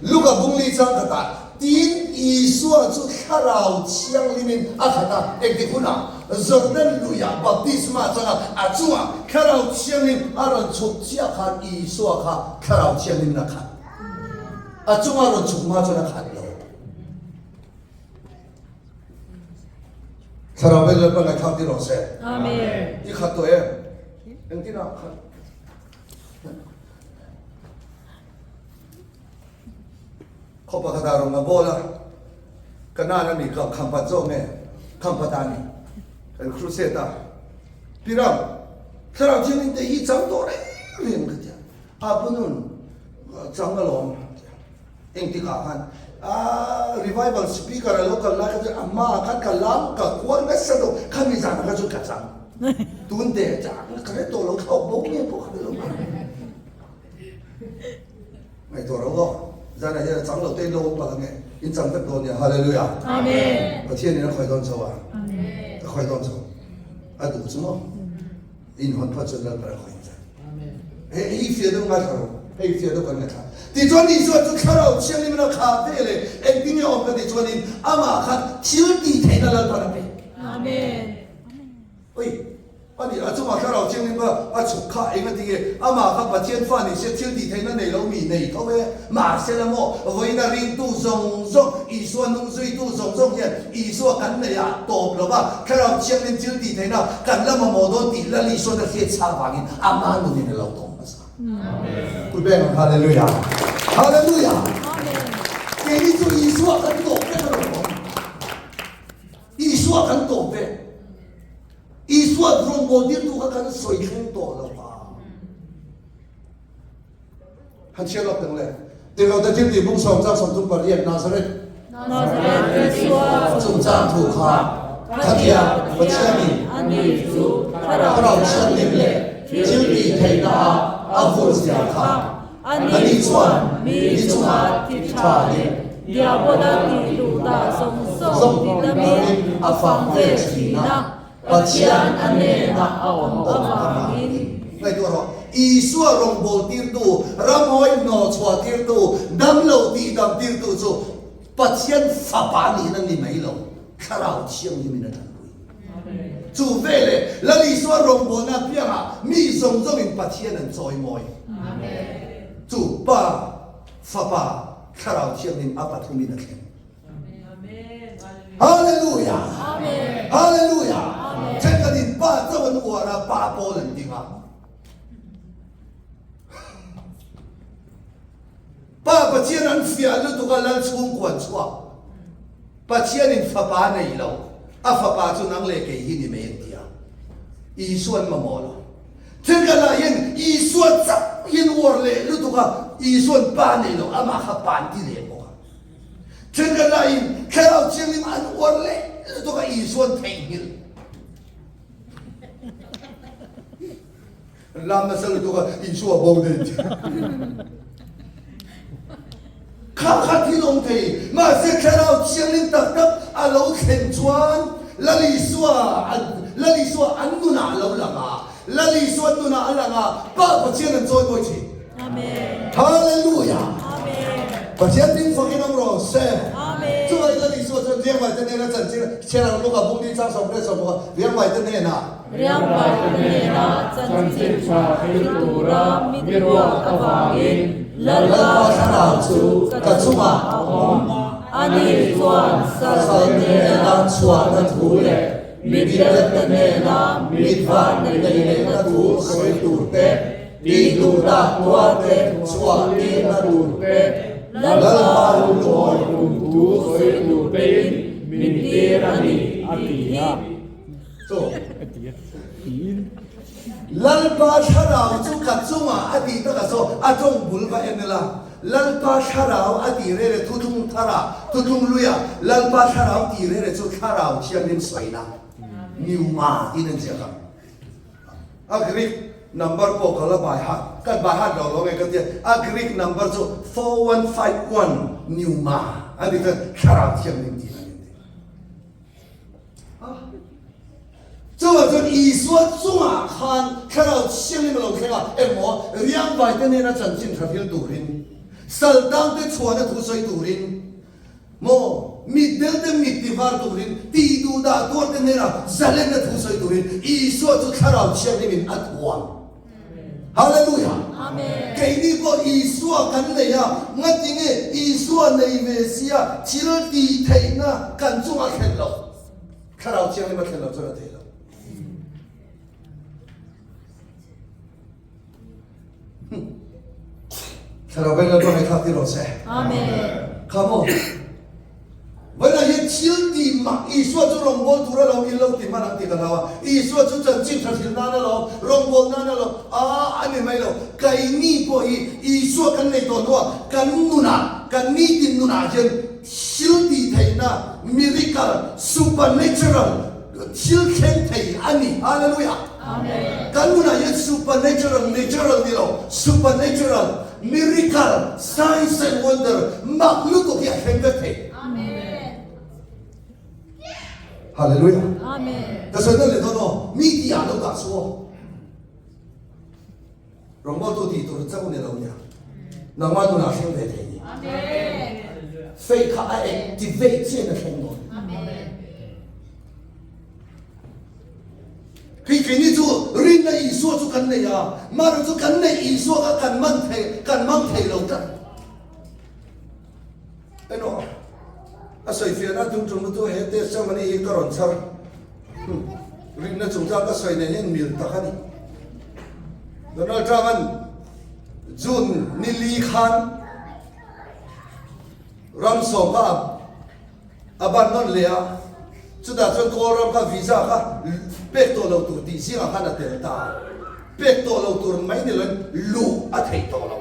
Luka bungli chang khatah tin Isua chu Thlarau Thianghlimin a khat a, engtik hunah Jordan luiah baptisma changa a chungah Thlarau Thianghlim a rawn chhuk chiah khan Isua kha Thlarau Thianghlimin a khat. A chunga rawn chhuk hma chuan a khat lo. Thlarau vel Lalpa ngaihthlak tir rawh se. Amen. I khat tawh em? Engtin ah khat? Khaw pakhat ah rawng a bawl a, Kanan a mi ka khampat zawk nge khampat ah ni kan crusade a. Piram, Thlarau Thianghlim te hi chang tawh reng reng ka tia. A punun chang alawm. Engtik ah khan aah revival speaker a lo kal lai kha chuan a hma ah khan ka lam ka kual nasa deuh khami zan ah kha chuan ka chang tun te chang ka hre tawh lo thlawk bo nge pawh ka hre lo ngaihtuah ro aw zan ah hian a chang lo te in lo awm palh ange in chang vek dawn nia hallelujah Amen Pathian in a khawi dawn chho a a khawi dawn chho a duh chu maw In hawn phawt chuan Lalpa a khawi in zan. Hei hi fiah deuh ngaithla rawh. Hei fiah deuh kan ngaithla. Tichuan Isua chu Thlarau Thianghlim in a khah ve leh engtin nge awm ka tih chuanin amah khan thil tih theihna Lalpan a pe. Amen. Oi, ani a chungah Thlarau Thianghlim kha a chhuk kha eng a ti nge? Amah kha Pathian fa ni se thil tih theihna nei lo mi nei tho e. Mahse la maw, vawiina ringtu zawng zawng, Isua nung zuitu zawng zawng hian Isua kan nei ah tawp lo va, Thlarau Thianghlim thil tih theihna kan la mamawh dawn tih Lal Isuan a hriat chhak vangin ama nunin a lo tawng hmasa. Kut beng ang Hallelujah! Hallelujah! Keini chu Isua kan tawp vek a rawn awm. Isua kan tawp vek. Isua rawngbâwl tirtu kha kan sawi thleng tawh lo va. Han chhiar lawk teng le. Tirhlote thil tih bung sawm chang 38 Nazareth. Nazareth Isua chungchang thu kha khatia Pathianin ani chu Thlarau Thianghlim leh thil tih theihna ah a vur zia kha ani chuan mi chungah ti tha leh Diabola tih duh dah zawng zawng ti lamin a fang ve thin a. Pathian a hnenah a awm avangin. Ngaihtuah rawh, Isua rawngbâwl tirtu, ramhawi hnawh chhuah tirtu, damlo tihdam tirtu chu Pathian Fapa niin a ni mai lo, Thlarau Thianghlimin a ṭanpui. Chu veleh Lal Isua rawngbâwlna apiangah mi zawng zawngin Pathian an chawimawi. Chu Pa, Fapa, Thlarau Thianghlim a pathumin a thleng. Hallelujah! Hallelujah! Thenkhatin pa chauh an uar a, pa pawl an ding a. Pa Pathian an fiah lutuk a, Lal chhungkua an chhuak. Pathianin fapa nei lo, a fapa chu nang leh kei hi ni mai an ti a. Isua an mamawh lo. Thenkhat ah hian Isua chauh hi an uar leh lutuk a, Isuan pa nei lo, amah kha pa an ti leh bawk a. Thenkhat lahin Thlarau Thianghlim an uar leh lutuk a Isuan theihnghilh. An lam nasa lutuk a Isua bo daih che. Kha kha thil awm thei mahse Thlarau Thianghlim tak tak a lo thlen chuan Lal Isua Lal Isua an nunah a lo lang a, Lal Isua nunah a lang a, Pa Pathian an chawi mawi thin. Amen. Hallelujah. Amen. Pathian ding fakin awm rawh se. Amen. Chuvai Lal Isua chuan Riangvai te hnena chanchin chhiar ang luka bung ni chang 16 Riangvai te hnena Riangvai te hnena chanchin tha thil tura mi ruat avangin Lalpa thlarau chu ka chungah a awm. Ani chuan sal te hnena chhuahna thu leh mitdel te hnena mitvar nei lehna thu sawi tur te Tih duh dah tuar te, chhuah tirna tur te, Lalpa lungawi kum thu sawi tur tein min tir a ni, a ti a. Chu Lalpa thlarau chu ka chungah a tih takah saw a tawng bul va en ila, Lalpa thlarau a tih rere thuthlung tharah, thuthlung luiah Lalpa thlarau tih rere chu thlarau thianghlim sawina. Pneuma tiin an ziak a. A Greek number pawh ka la by heart, ka by heart lo lo nge ka tia, a Greek number chu 4151 Pneuma a ni chuan Thlarau Thianghlim tih a ni an ti. Chuvang chuan Isua chungah khan Thlarau Thianghlim a lo thleng a, emaw riangvaite nena chanchin tha thil turin, saltangte chhuahna thu sawi turin, maw mitdelte mit tivar turin, tih duh dah tuarte nena zalenna thu sawi turin Isua chu Thlarau Thianghlimin a thuam. Hallelujah! Keini pawh Isua kan nei a, ngatinge Isua nei ve sia thil tih theihna kan chungah thlen loh? Thlarau Thianghlim a thlen loh chuan a thei lo. Thlarau Veng Lalpa ngaihthlak tir rawh se. Amen. Kha maw? Vawiinah hian thil tih mak Isua chu rawngbâwl tur a lo in lo ti hman ang tih ka hlau a. Isua chu chanchin tha hrilh nan a lo, rawngbâwl nan a lo, aa a ni mai lo. Keini pawh hi Isua kan nei tawh hnuah kan nunah, kan nitin nunah hian thil tih theihna, miracle, supernatural, thil thleng thei a ni. Hallelujah! Amen. Kan nunah hian supernatural, natural ni lo, supernatural, Miracle, signs and wonder, mak lutuk hi a thleng vek thei. Amen. Hallelujah. Amen. Ka sawi nawn leh dawn aw, mi tih ah lo dah suh aw. Rawngbawltu tih tur chauh ni lo nia. Nangmah nunah thleng ve thei ni. Amen. Faith kha a activate chian a thleng dawn. Amen. Hei keini chu rinna Isua chu kan nei a, mahni chu kan neih Isua kha kan man thei, kan mang thei lo tlat. Eno, a sawi fiahna tum tum chu he testimony hi ka rawn chhar. Rinna chungchang ka sawi nen hian mil tak a ni. Donald Trump-a'n June ni li khan ram sawm kha A ban nawn leh a, chutah chuan Kawlram kha visa kha pek tawh lo tur tih zingah khan a tel ta a, pek tawh lo tur mai ni loin luh a theih tawh lo.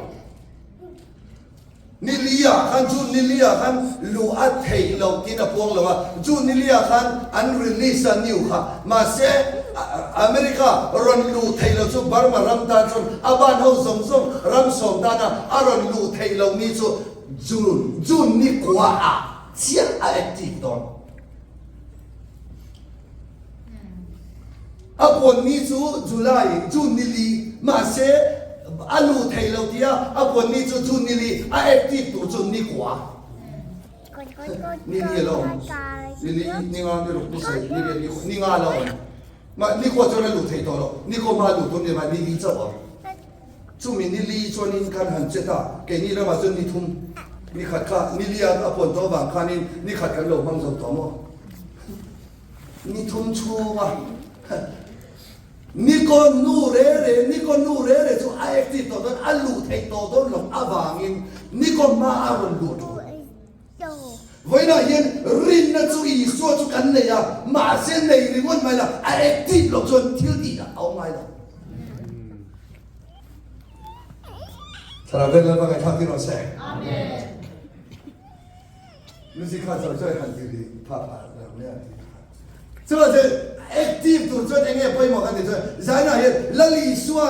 Ni liah khan June ni liah khan luh a theih loh tiin a puang lo a, June ni liah khan an release a new kha, mahse America rawn luh theih loh chu Burma ram tan chuan a ban ho zawng zawng ram sawm tana a rawn luh theih loh ni chu June June ni kua ah chiah a active dawn. A puan ni chu July, June ni li, mahse a luh thei lo tia a puan ni chu June ni li, a active tur chu ni kua. Ni li a lo awm, ni li, ni nga, ni ruk, ni sarih, ni riat, ni ni nga a lo awm. Mah ni kua chuan a luh thei tawh lo, ni kua hma a luh tur ni mai, ni li chauh a awm. Chumi ni li chuanin kan han che ta, keini ramah chuan ni thum, ni khat kha ni li a puan tawh avang khanin ni khat kan lo hmang zo tawh maw? Ni thum chhunga ni kawn nu re re, ni kawn nu re re chu a active tawh dawn, a luh theih tawh dawn loh avangin ni kawn hma a rawn luh thu. Vawiinah hian rinna chu Isua chu kan nei a, mahse nei ringawt mai la, a active loh chuan thil tih a awm ngai lo. Thlarau vel Lalpa ngaihthlak tir rawh se. Amen. Music kha chawi chawi han ti ri pha pha lo mai a ti kha. Chuan chu active tur chuan enge pawimawh kan tih chuan Zaina hian Lal Isua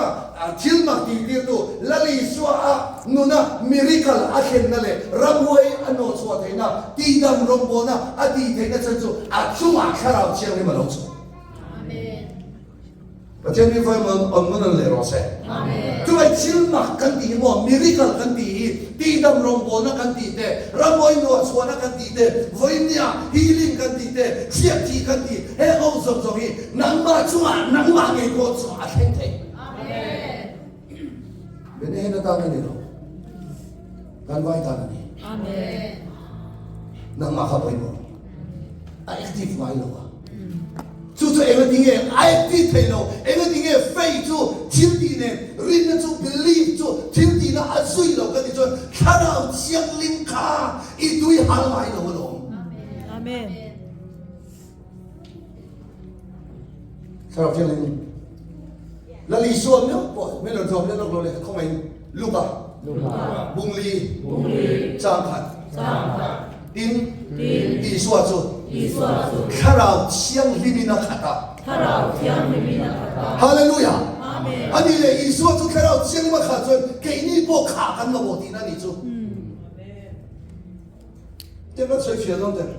thil mak tih tirtu Lal Isua a nuna miracle a thlenna leh ramhuai a nawh chhuah theihna tihdam rawngbawlna a tih theihna chhan chu a chungah thlarau thianghlim a lo chhuak. Amen. Pathian mi vawi on nawn leh rawh se. Chuvai thil mak kan tih hi maw, miracle kan tih hi, tihdam rawngbawlna kan tih te, rammawi nuah chhuahna kan tih te, vawinia healing kan tih te, hriat thih kan tih, heng ho zawng zawng hi nangmah chungah nangmah ngei pawh chu a thleng thei. Bene hen atan a ni lo. Kan vai tan a ni. Nangmah kha pawimawh. A active ngai lo a. Chu chu enga tinge a active thei lo, enga tinge faith chu thil tih nen, rinna chu belief chu thil tihna a zui lo ka ti chuan Thlarau Thianghlim kha i tui hal ngai lo alawm. Amen. Thlarau Thianghlim Lal Isua meuh pawh min rawn zawm leh lawk lo leh khawngaihin Luka Bungli chang khat tin Isua chu Thlarau Thianghlimin a khat a. Thlarau Thianghlimin a khat a. Hallelujah! Amen. A nih leh Isua chu Thlarau Thianghlim a khah chuan keini pawh khah kan mamawh tihna a nih chu. Tiang kan sawi fiah dawn teh.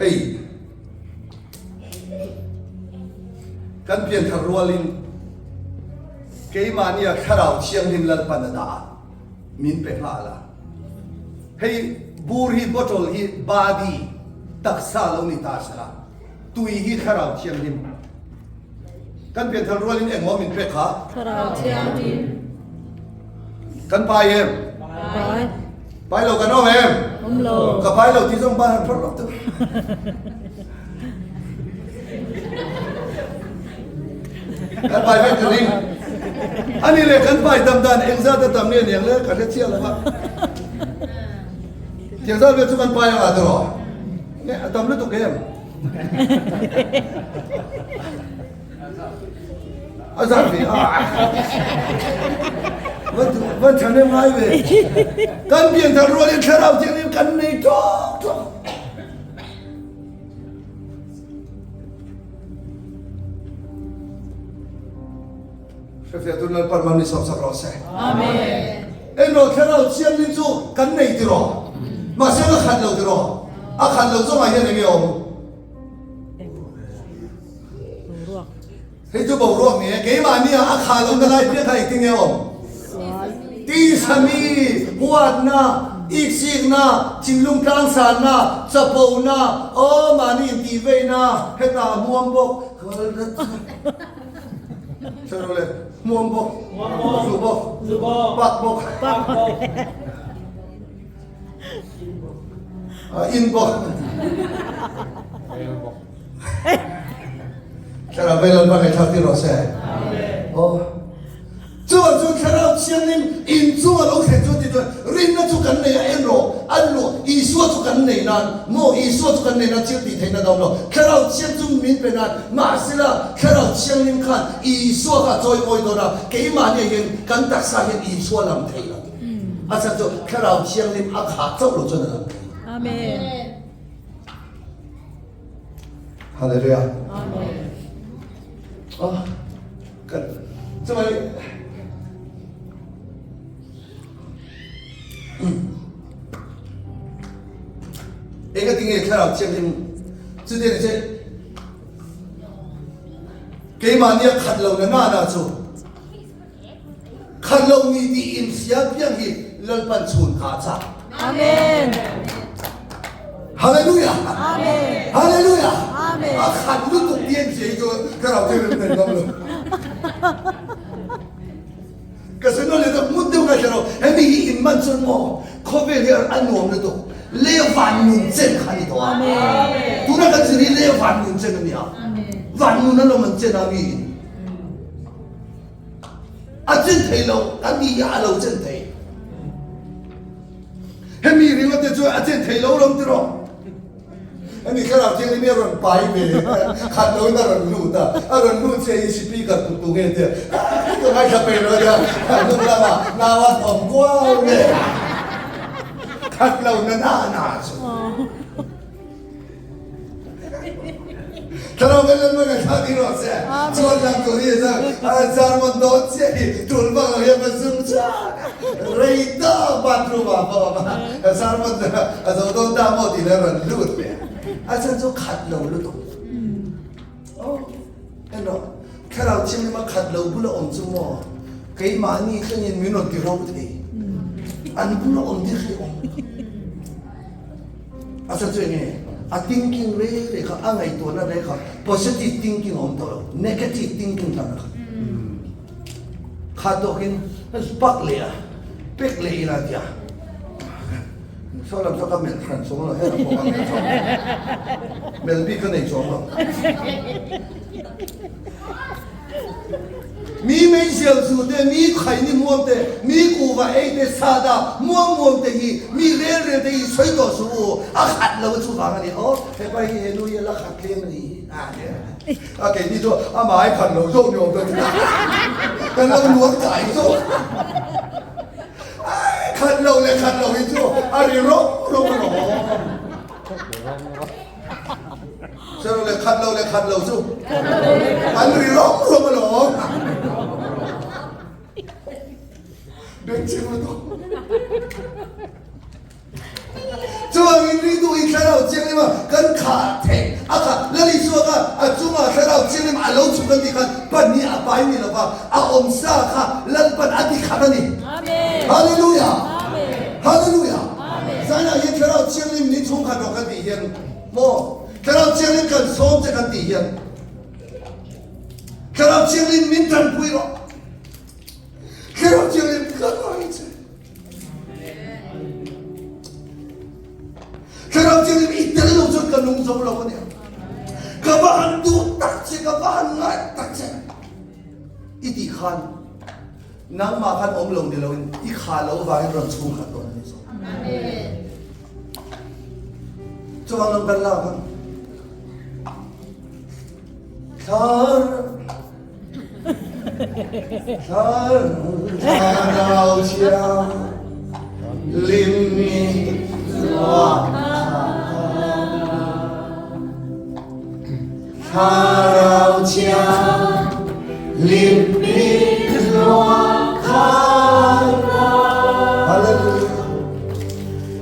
Hei kan pianthar rualin keimahnia thlarau thianghlim Lalpan a dah a, min pe nghal a. Hei bur hi bottle hi body taksa lo ni ta sela tui hi thlarau thianghlim. Kan pianthar rualin engmaw min pek kha? Thlarau Thianghlim. Kan pai em? Pai. Pai lo kan awm em? Awm lo. Ka pai lo ti zawng ban han phawrh lawk tu. Kan pai vek ka ring. Ani le kan pai tam dan engzat a tam nge niang le ka hre chiah lo va. Tiang zat vel chu kan pai anga tiraw? Nge a tam lutuk em? A zar ve a. Van than em ngai ve. Kan pian thar rualin thlarau thianghlim kan nei tawk tawk. Hrefiah tun Lalpan man ni sawm sak rawh se. Amen. Englo thlarau thianghlim chu kan nei tiraw? Mahse a khat lo tiraw? A khat lo zawngah hian enge awm? Hei chu boruak ni e, keimahnia a khah lohna lai piah kha engtin nge awm? Tisami, huatna, iksikna, thinlung tlangsanna, chapona, aw mahni intihveina, hetah a hmuam bawk. Thlarau le hmuam bawk, zu bawk, pak bawk, in bawk. Thlarau vei Lalpa ngaihthlak tir rawh se. Aw. Chuan chu Thlarau Thianghlim in chung a lo thlen chu ti chuan rinna chu kan nei a en rawh, an luah Isua chu kan nei nan maw Isua chu kan nei nan thil tih theihna dawm lo. Thlarau Thiang chu min pe nan mahsela Thlarau Thianghlim khan Isua kha a chawi mawi dawn a, keimahni ah hian kan taksa hian Isua lam thei lo. A chhan chu Thlarau Thianghlim a khah chauh lo chuan a lam thei lo. Amen. Hallelujah. Amen. Oh, kan chumai enga tinge thlarau thianghlim chu te ni che keimahnia khat lo na na na chu Khat lo mi tih in hria piang hi Lalpan chhun kha a chak. Amen. Hallelujah. Amen. Hallelujah. Amen. A khat lutuk ti an hria hi chu ka rau thei rem thei ngam lo. Ka sawi nawn leh ta ngut deuh ka hre lo. Hemi hi in man chuan maw khawvel hi a nuam lutuk. Le van nun chen kha ni tawh a. Amen. Tuna kan zir hi le van nun chen a ni a. Amen. Van nun a lawm an chen a mi in. A chen thei lo, a ni a a lo chen thei. Hemi ringawt te chuan a chen thei lo rawng tiraw? Hemi thlarau thianghlim hi a rawn pai ve, khat loin a rawn lut a, a rawn lut che hi speaker put tu nge tia, ka ngaithla peih lo ania, hnung lamah nau a thawm kuau nge, khat lo na na na chu. Thlarau kan lan hmang a thla ti rawh se. Chuan lang tur hi a zar mawn dawn chiah hi tul bak lo hian va zum chuan rei tawk bathroom ah pawh a zar mawn a zo dawn ta maw tih leh a rawn lut leh a chhan chu khat lo lutuk. Aw en rawh thlarau thianghlim a khat lo bula awm chu maw keimahni thlengin min rawn ti ro thei an bula awm dik hi awm. A chhan chu enge? A thinking re re kha, a ngaihtuahna re kha positive thinking a awm tawh lo, negative thinking tlan a khat. Kha tawkin pak leh a, pek leh ila a ti a. Saw lam saw ka melh hran chuang lo, helam pawh ka melh chuang lo. Melh bik ka nei chuang lo. Mi meizial zu te, mi khaini muam te, mi kuhva ei te, sahdah muam muam te hi, mi rel rel te hi sawi tawh suh u, a khat lo chuvang a ni. Aw, hepa hi he nu hi a la khat tlem a ni hi. A keini chu amah ai khat lo zawk ni awm ta chu kan lo nuam kai zawk. Khat lo leh khat lo hi chu a ri rawng rawng a lawm. Sir le khat lo le khat lo chu an ri rawng rawng a lawm. Beng ching lutuk. Chuvangin ringtu i thlarau thianghlim a kan khah theih a kha Lal Isua kha a chungah thlarau thianghlim a lo chhuk a tih khan pan hi a pai ni lova a awmsa kha Lalpan a ti khat a ni. Hallelujah! Hallelujah! Zainah hian thlarau thianghlim ni chhungkhat rawh kan tih hian maw thlarau thianghlim kan sawm che kan tih hian thlarau thianghlim min tanpui rawh thlarau thianghlim kan ngai che. Thlarau thianghlim i tel lo chuan ka nung zo lo a nia. Ka va han duh tak che, ka va han ngai tak che. I tih khan nangmah khan awm lo ni loin i kha lo vangin rawn chhung khat dawn a ni zawk. Chuvang lo kan lak ang. Thlar Thlarau Thianghlim min luah Thlarau Thianghlim min luah Hallelujah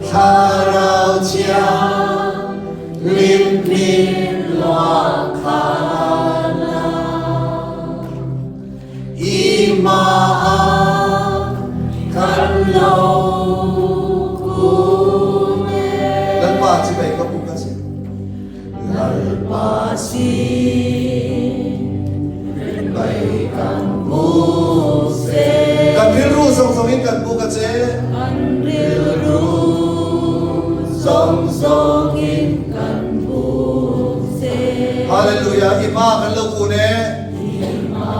Thlarau Thianghlim min luah Lalpa chi bai ka pu ka che. Lalpa chi bai kan pu se. Kan rilru zawng zawng in kan pu ka che. Kan rilru zawng zawng in kan pu che. Hallelujah i ma kan lo kun e. I ma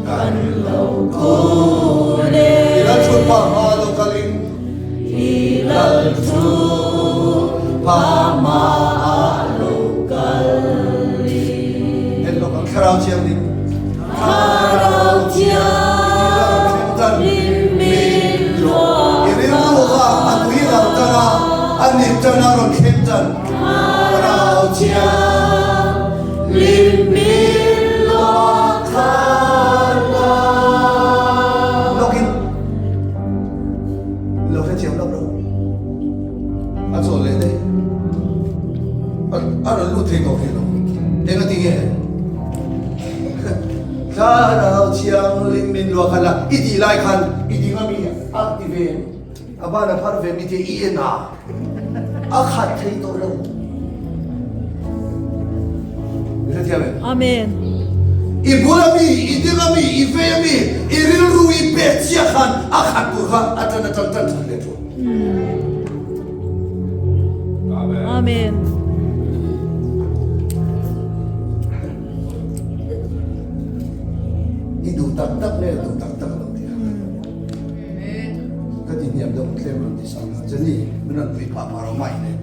kan lo kun e. I lal thut pa hma lo kal in. I lal thut pa hma lo kal in. En lawk ang Thlarau Thianghlim. Thlarau Thianghlim min luah. I rilru kha a tui lo tan a, a nip tan a rawn thleng tan. Thlarau Thianghlim min luah khan la. Lawkin lo hrethiam lawk lo. A chawl leh daih. A rawn lut thei tawh thei lo. Eng a ti nge? Thlarau Thianghlim min luah khan la i tih lai khan i ding a mi a ti ve a ban a phar ve mi te i en a a khat thei tawh lo. Mi hrethiam em? Amen. I bul a mi, i ding a mi, i vei a mi, i rilru i pek chiah khan a khat tur kha a tan a tan tan that leh thu. Amen. I duh tak tak nge duh tak tak lo tih a ka ti hniam deuh tlem rawn ti sang a Jenny min rawn pui phah phah ro mai nen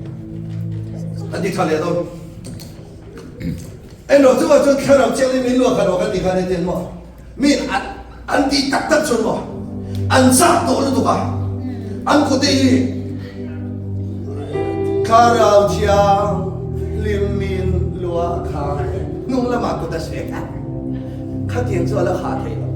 a ti tha leh dawn englo chungah chuan thlarau chiangin min luah khat rawh ka ti khan hetiang maw mi an tih tak tak chuan maw an chak tawh lutuk a an kute hi thlarau thianghlim min luah kha hnung lamah kut a sek a khatiang chu a la khah thei lo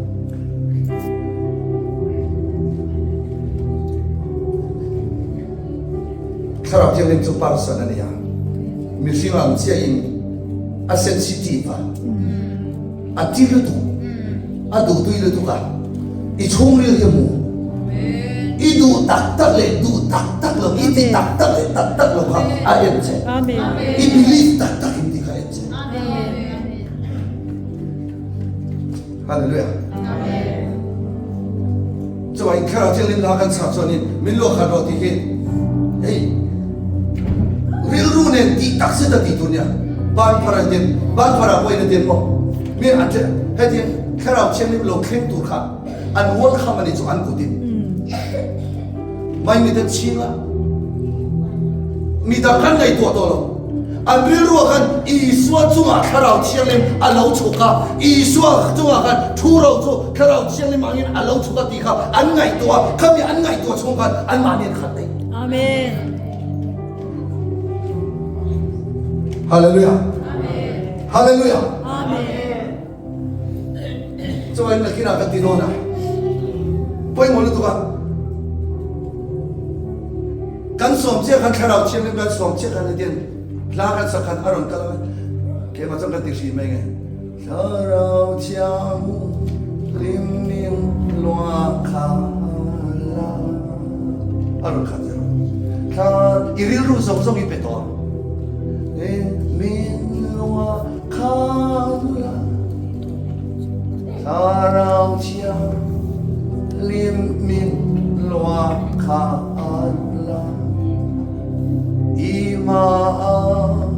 thlarau thianghlim chu person a ni a mihring ang chiahin a sensitive a A ti lutuk, a duh tui lutuk a, i chhungril hi a hmu. I duh tak tak leh duh tak tak lo, i ti tak tak leh tak tak lo kha a en che. I believe tak tak in ti kha en che. Hallelujah. Chuan thlarau thianghlim la kan chhak chuanin min luah khat rawh tih hi hei rilru nen tih tak zet a tih tur nia. Ban phar a tin, ban phar ah pawhin a tin maw? Mi an ṭe, hetiang Thlarau Thianghlim lo thleng tur kha an welcome a nih chu an kut in. Mai mite chhing a, mi dang khan ngaihtuah tawh lo. An rilruah khan Isua chungah Thlarau Thianghlim a lo chhuk a, Isua chungah khan thu ro chu Thlarau Thianghlim angin a lo chhuk a tih kha an ngaihtuah a, khami an ngaihtuah chhung khan anmahni an khat daih. Amen. Hallelujah. Amen. Hallelujah. Amen. Chuan nakinah kan ti dawn a, pawimawh lutuk a, kan sawm chiah khan Thlarau Thianghlim kan sawm chiah khan hetiang hla kan sak khan a rawn kal a, keimah chuan kan ti hri mai nge, Thlarau Thianghlim min luah kha la, a rawn khat zero. Thla i rilru zawng zawng i pe tawh a, min luah Khanla Thlarau Thianghlim min luah khanla I hmaah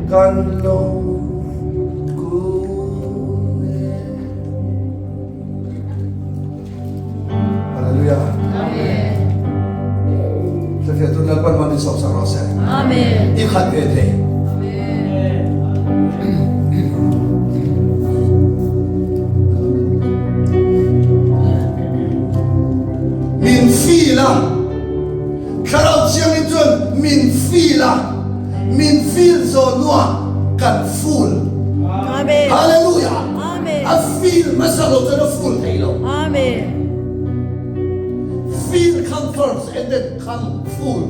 kan lo kun e. Hallelujah. Amen. Hrefiah tu Lalpan man in sawm sak rawh se. Amen. I khat ve thei. Min feel a. Thlarau Thianghlim chuan min feel a. Min feel zawn hnuah kan full. Amen. Hallelujah. Amen. A feel hmasa lo chuan a full thei lo. Amen. Feel come first and then come full.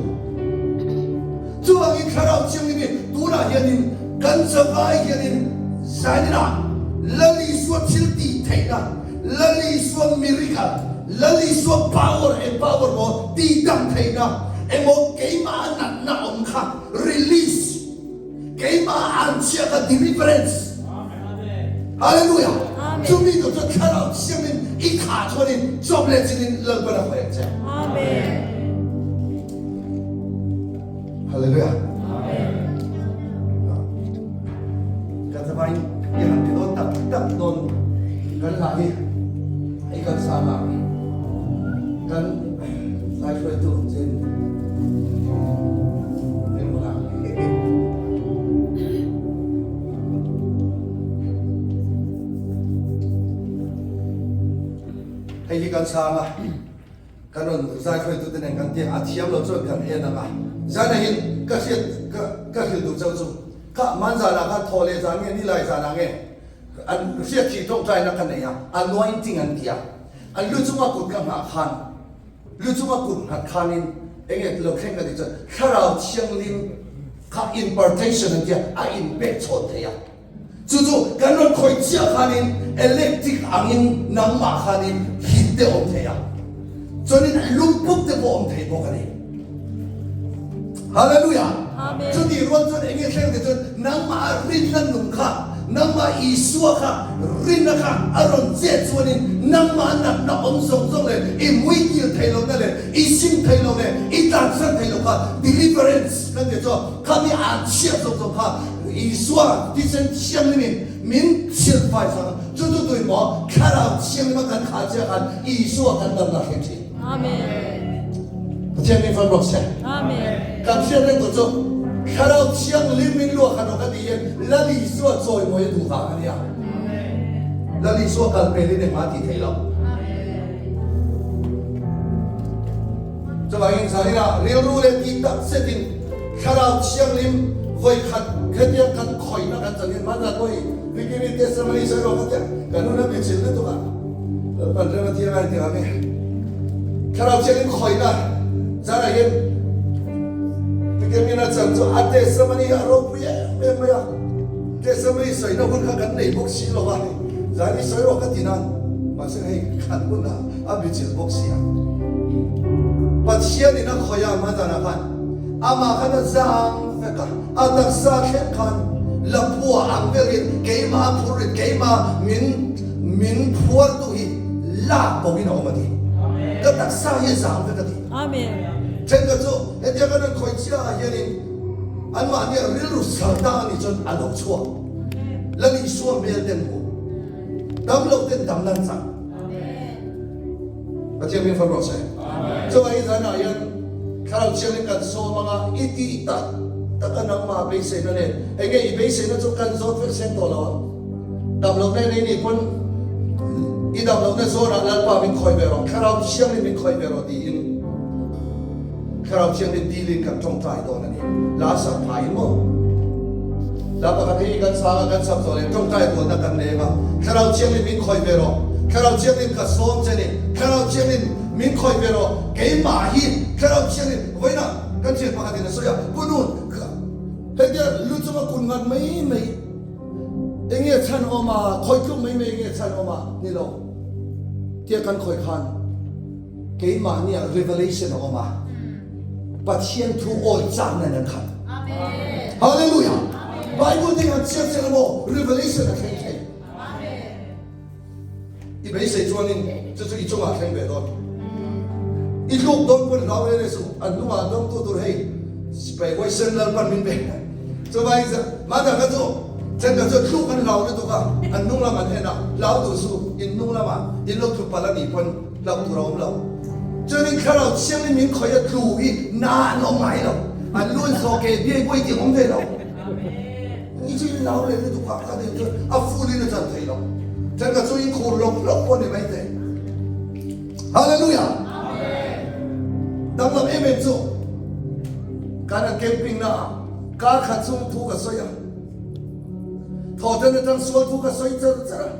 Chuvangin Thlarau Thianghlim hi tunah hianin kan zavai hianin zaninah Lal Isua thil tih theihna, Lal Isua miracle, Lal Isua power empower maw tih dam theihna emaw keimah a natna awm kha release, keimah a anchhia kha deliverance. Hallelujah! Chumi tur chuan Thlarau Thianghlim i khah chuanin chawp leh chinin Lalpan a hawih ang che. Amen. Hallelujah. Kan zavain i han ti dawn tak tak dawn kan hla hi hei kan sa la hi kan zai hruaitu chen Hei hi kan chhang a, kan rawn zai hruaitute nen kan tia, a thiam lo chuan kan en ang a. Zan ahin ka hriat ka ka hrilh duh chauh chu, kha man zanah khan thaw leh zan nge ni lai zanah nge an hriat thih tawngtaina ka nei a, anointing an ti a, an lu chunga kut ka nghah khan, Lu chunga kut nghat khanin enge lo thleng ka tih chuan Thlarau Thianghlim kha impartation an tia a inpek chhawn thei a. Chu chu kan rawn khawih chiah khanin electric angin nangmah khanin hit te awm thei a. Chuanin lungput te pawh awm thei bawk a ni. Hallelujah! Amen. Chutih rual chuan enge thleng tih chuan nangmah rinna nung kha, nangmah Isua kha rinna kha a rawn chet chuanin nangmah natna awm zawng zawng leh i muitil thei lohna leh i sim thei loh leh i tlansan thei loh kha deliverance kan tih chuan khami an chhiat zawng zawng kha Isua thisen thianghlimin min chhilhfai sak a, chu chu tui maw Thlarau Thianghlima kan khah chiah khan Isua kan damna thleng thin. Amen. Pathian min fan rawh se. Amen. Kan hriat reng tur chu Thlarau Thianghlim min luah khan rawh ka tih hian Lal Isua chawimawi a duh vang a nia. Lal Isua kal pelin engmah a tih theih loh. Chuvangin zaninah rilru leh tih tak zetin Thlarau Thianghlim vawikhat hetiang kan khawihna kan chan hian hmanah pawh i Bikini testimony sawi rawh ka tia kan hun a mi chilh lutuk a. Lalpan rem a thiam a inti ang e. Thlarau Thianghlim khawihna zanah hian Tikemina chan chu a testimony a ropui em em mai a. Testimony sawina hun kha kan nei bawk si lo va, zan hi sawi rawh ka ti nan, mahse hei khan hun a a bichilh bawk si a. Pathianin a khawih a hma zanah khan amah khan a zang vek a, a taksa thleng khan lapua ang velin keimah a phurrit keimah min Min phuartu hi lak bo in a awm a ti. Ka taksa hi a zang vek a ti. Amen. Thenkhat chu hetia kan rawn khawih chiah ah hianin Anmahni ah rilru sal tang a nih chuan a lo chhuak. Lal Isua hmel ten hmu. Dam lo ten dam nan chak. Pathian min fam rawh se. Chuvangin zanah hian Thlarau Thianghlim kan sawm anga i tih tak tak a nangmah beiseina nen enge i beiseina chu kan zawt vek seng tawh lo ang. Dam lohna nei nih pawn i dam lohna zawnah Lalpa min khawih ve rawh, Thlarau Thianghlim min khawih ve rawh tiin Thlarau Thianghlim dilin kan tawngtai dawn a ni. La sak phaiin maw? La pakhat hei kan sang a, kan sak zawh leh tawngtai rualna kan nei anga Thlarau Thianghlim min khawih ve rawh, Thlarau Thianghlim ka sawm che ni, Thlarau Thianghlim min khawih ve rawh, keimah hi Thlarau Thianghlim vawiinah kan thian pakhatin a sawi a, Pu Nun, hetia lu chunga kun ngat mai mai, Enge chhan awm a, khawi tluk mai mai enge chhan awm a? Ni lo. Tia kan khawi khan keimahnia revelation a awm a. Pathian thu awi chakna in an khat. Hallelujah! Bible te han chhiar chiang emaw revelation a thleng thei. I beisei chuanin chu chu i chungah thleng ve dawn. I tluk dawn pawn hlau reng reng suh, an hnungah dawngtu tur hei sipai huaisen Lalpan min pe. Chuvangin mahni kha chu thenkhat chuan tluk an hlau lutuk a, an hnung lam an en a, hlau duh suh, in hnung lamah in lo tlu palh a nih pawn hlauh tur a awm lo. Chuanin thlarau thianghlim min khawih a tlu hi na an awm ngai lo, an lu an zawh ke biai buai tih a awm ve lo. Ni chu in lau leh lutuk a, ka tih chuan a full in a chan thei lo. Thenkhat chu in khur lawk lawk pawh a ni mai thei. Hallelujah! Danglam em em chu kan an camping na ah kar khat chung thu ka sawi a. Thawhṭan atang sual thu ka sawi char char a.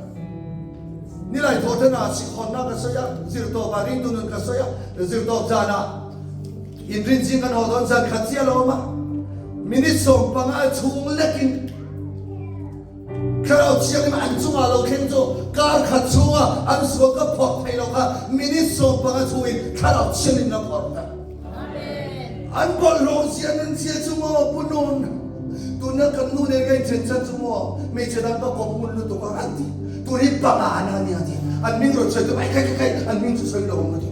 Nilai thawhṭan ah sikhawnna ka sawi a, zirtawp ah ringtu nun ka sawi a, zirtawp zan ah Inrin zing kan haw dawn zan khat chiah lo awm a, minute 15 chhung lekin Thlarau Thianghlim an chungah lo thleng chu kar khat chhunga an sual ka phawrh thei lo kha minute 15 chhungin Thlarau Thianghlim la phawrh ta. An bawlhhlawh zia nun zia chu maw Pu Nun, tuna kan nu nen ka inthen chan chu maw hmeichhe dang ka kawp ngun lutuk a an ti. Tun hi panga na a nia ti. An hming rawn sawi tu ai khai khai khai an hming chu sawi lo ang ka ti.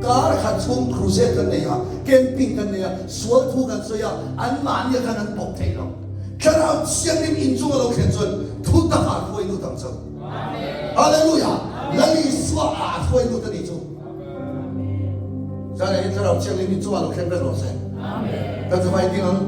Kar khat chhung crusade kan nei a, camping kan nei a, sual thu kan sawi a, anmahni khan an bawk thei lo. Thlarau Thianghlim inchung a lo thlen chuan thu takah a hruai lut ang chauh. Hallelujah! Lal Isua ah a hruai lut a nih chu. Zanah hian Thlarau Thianghlim inchungah lo thlen vek rawh se. Kan zavai ding ang.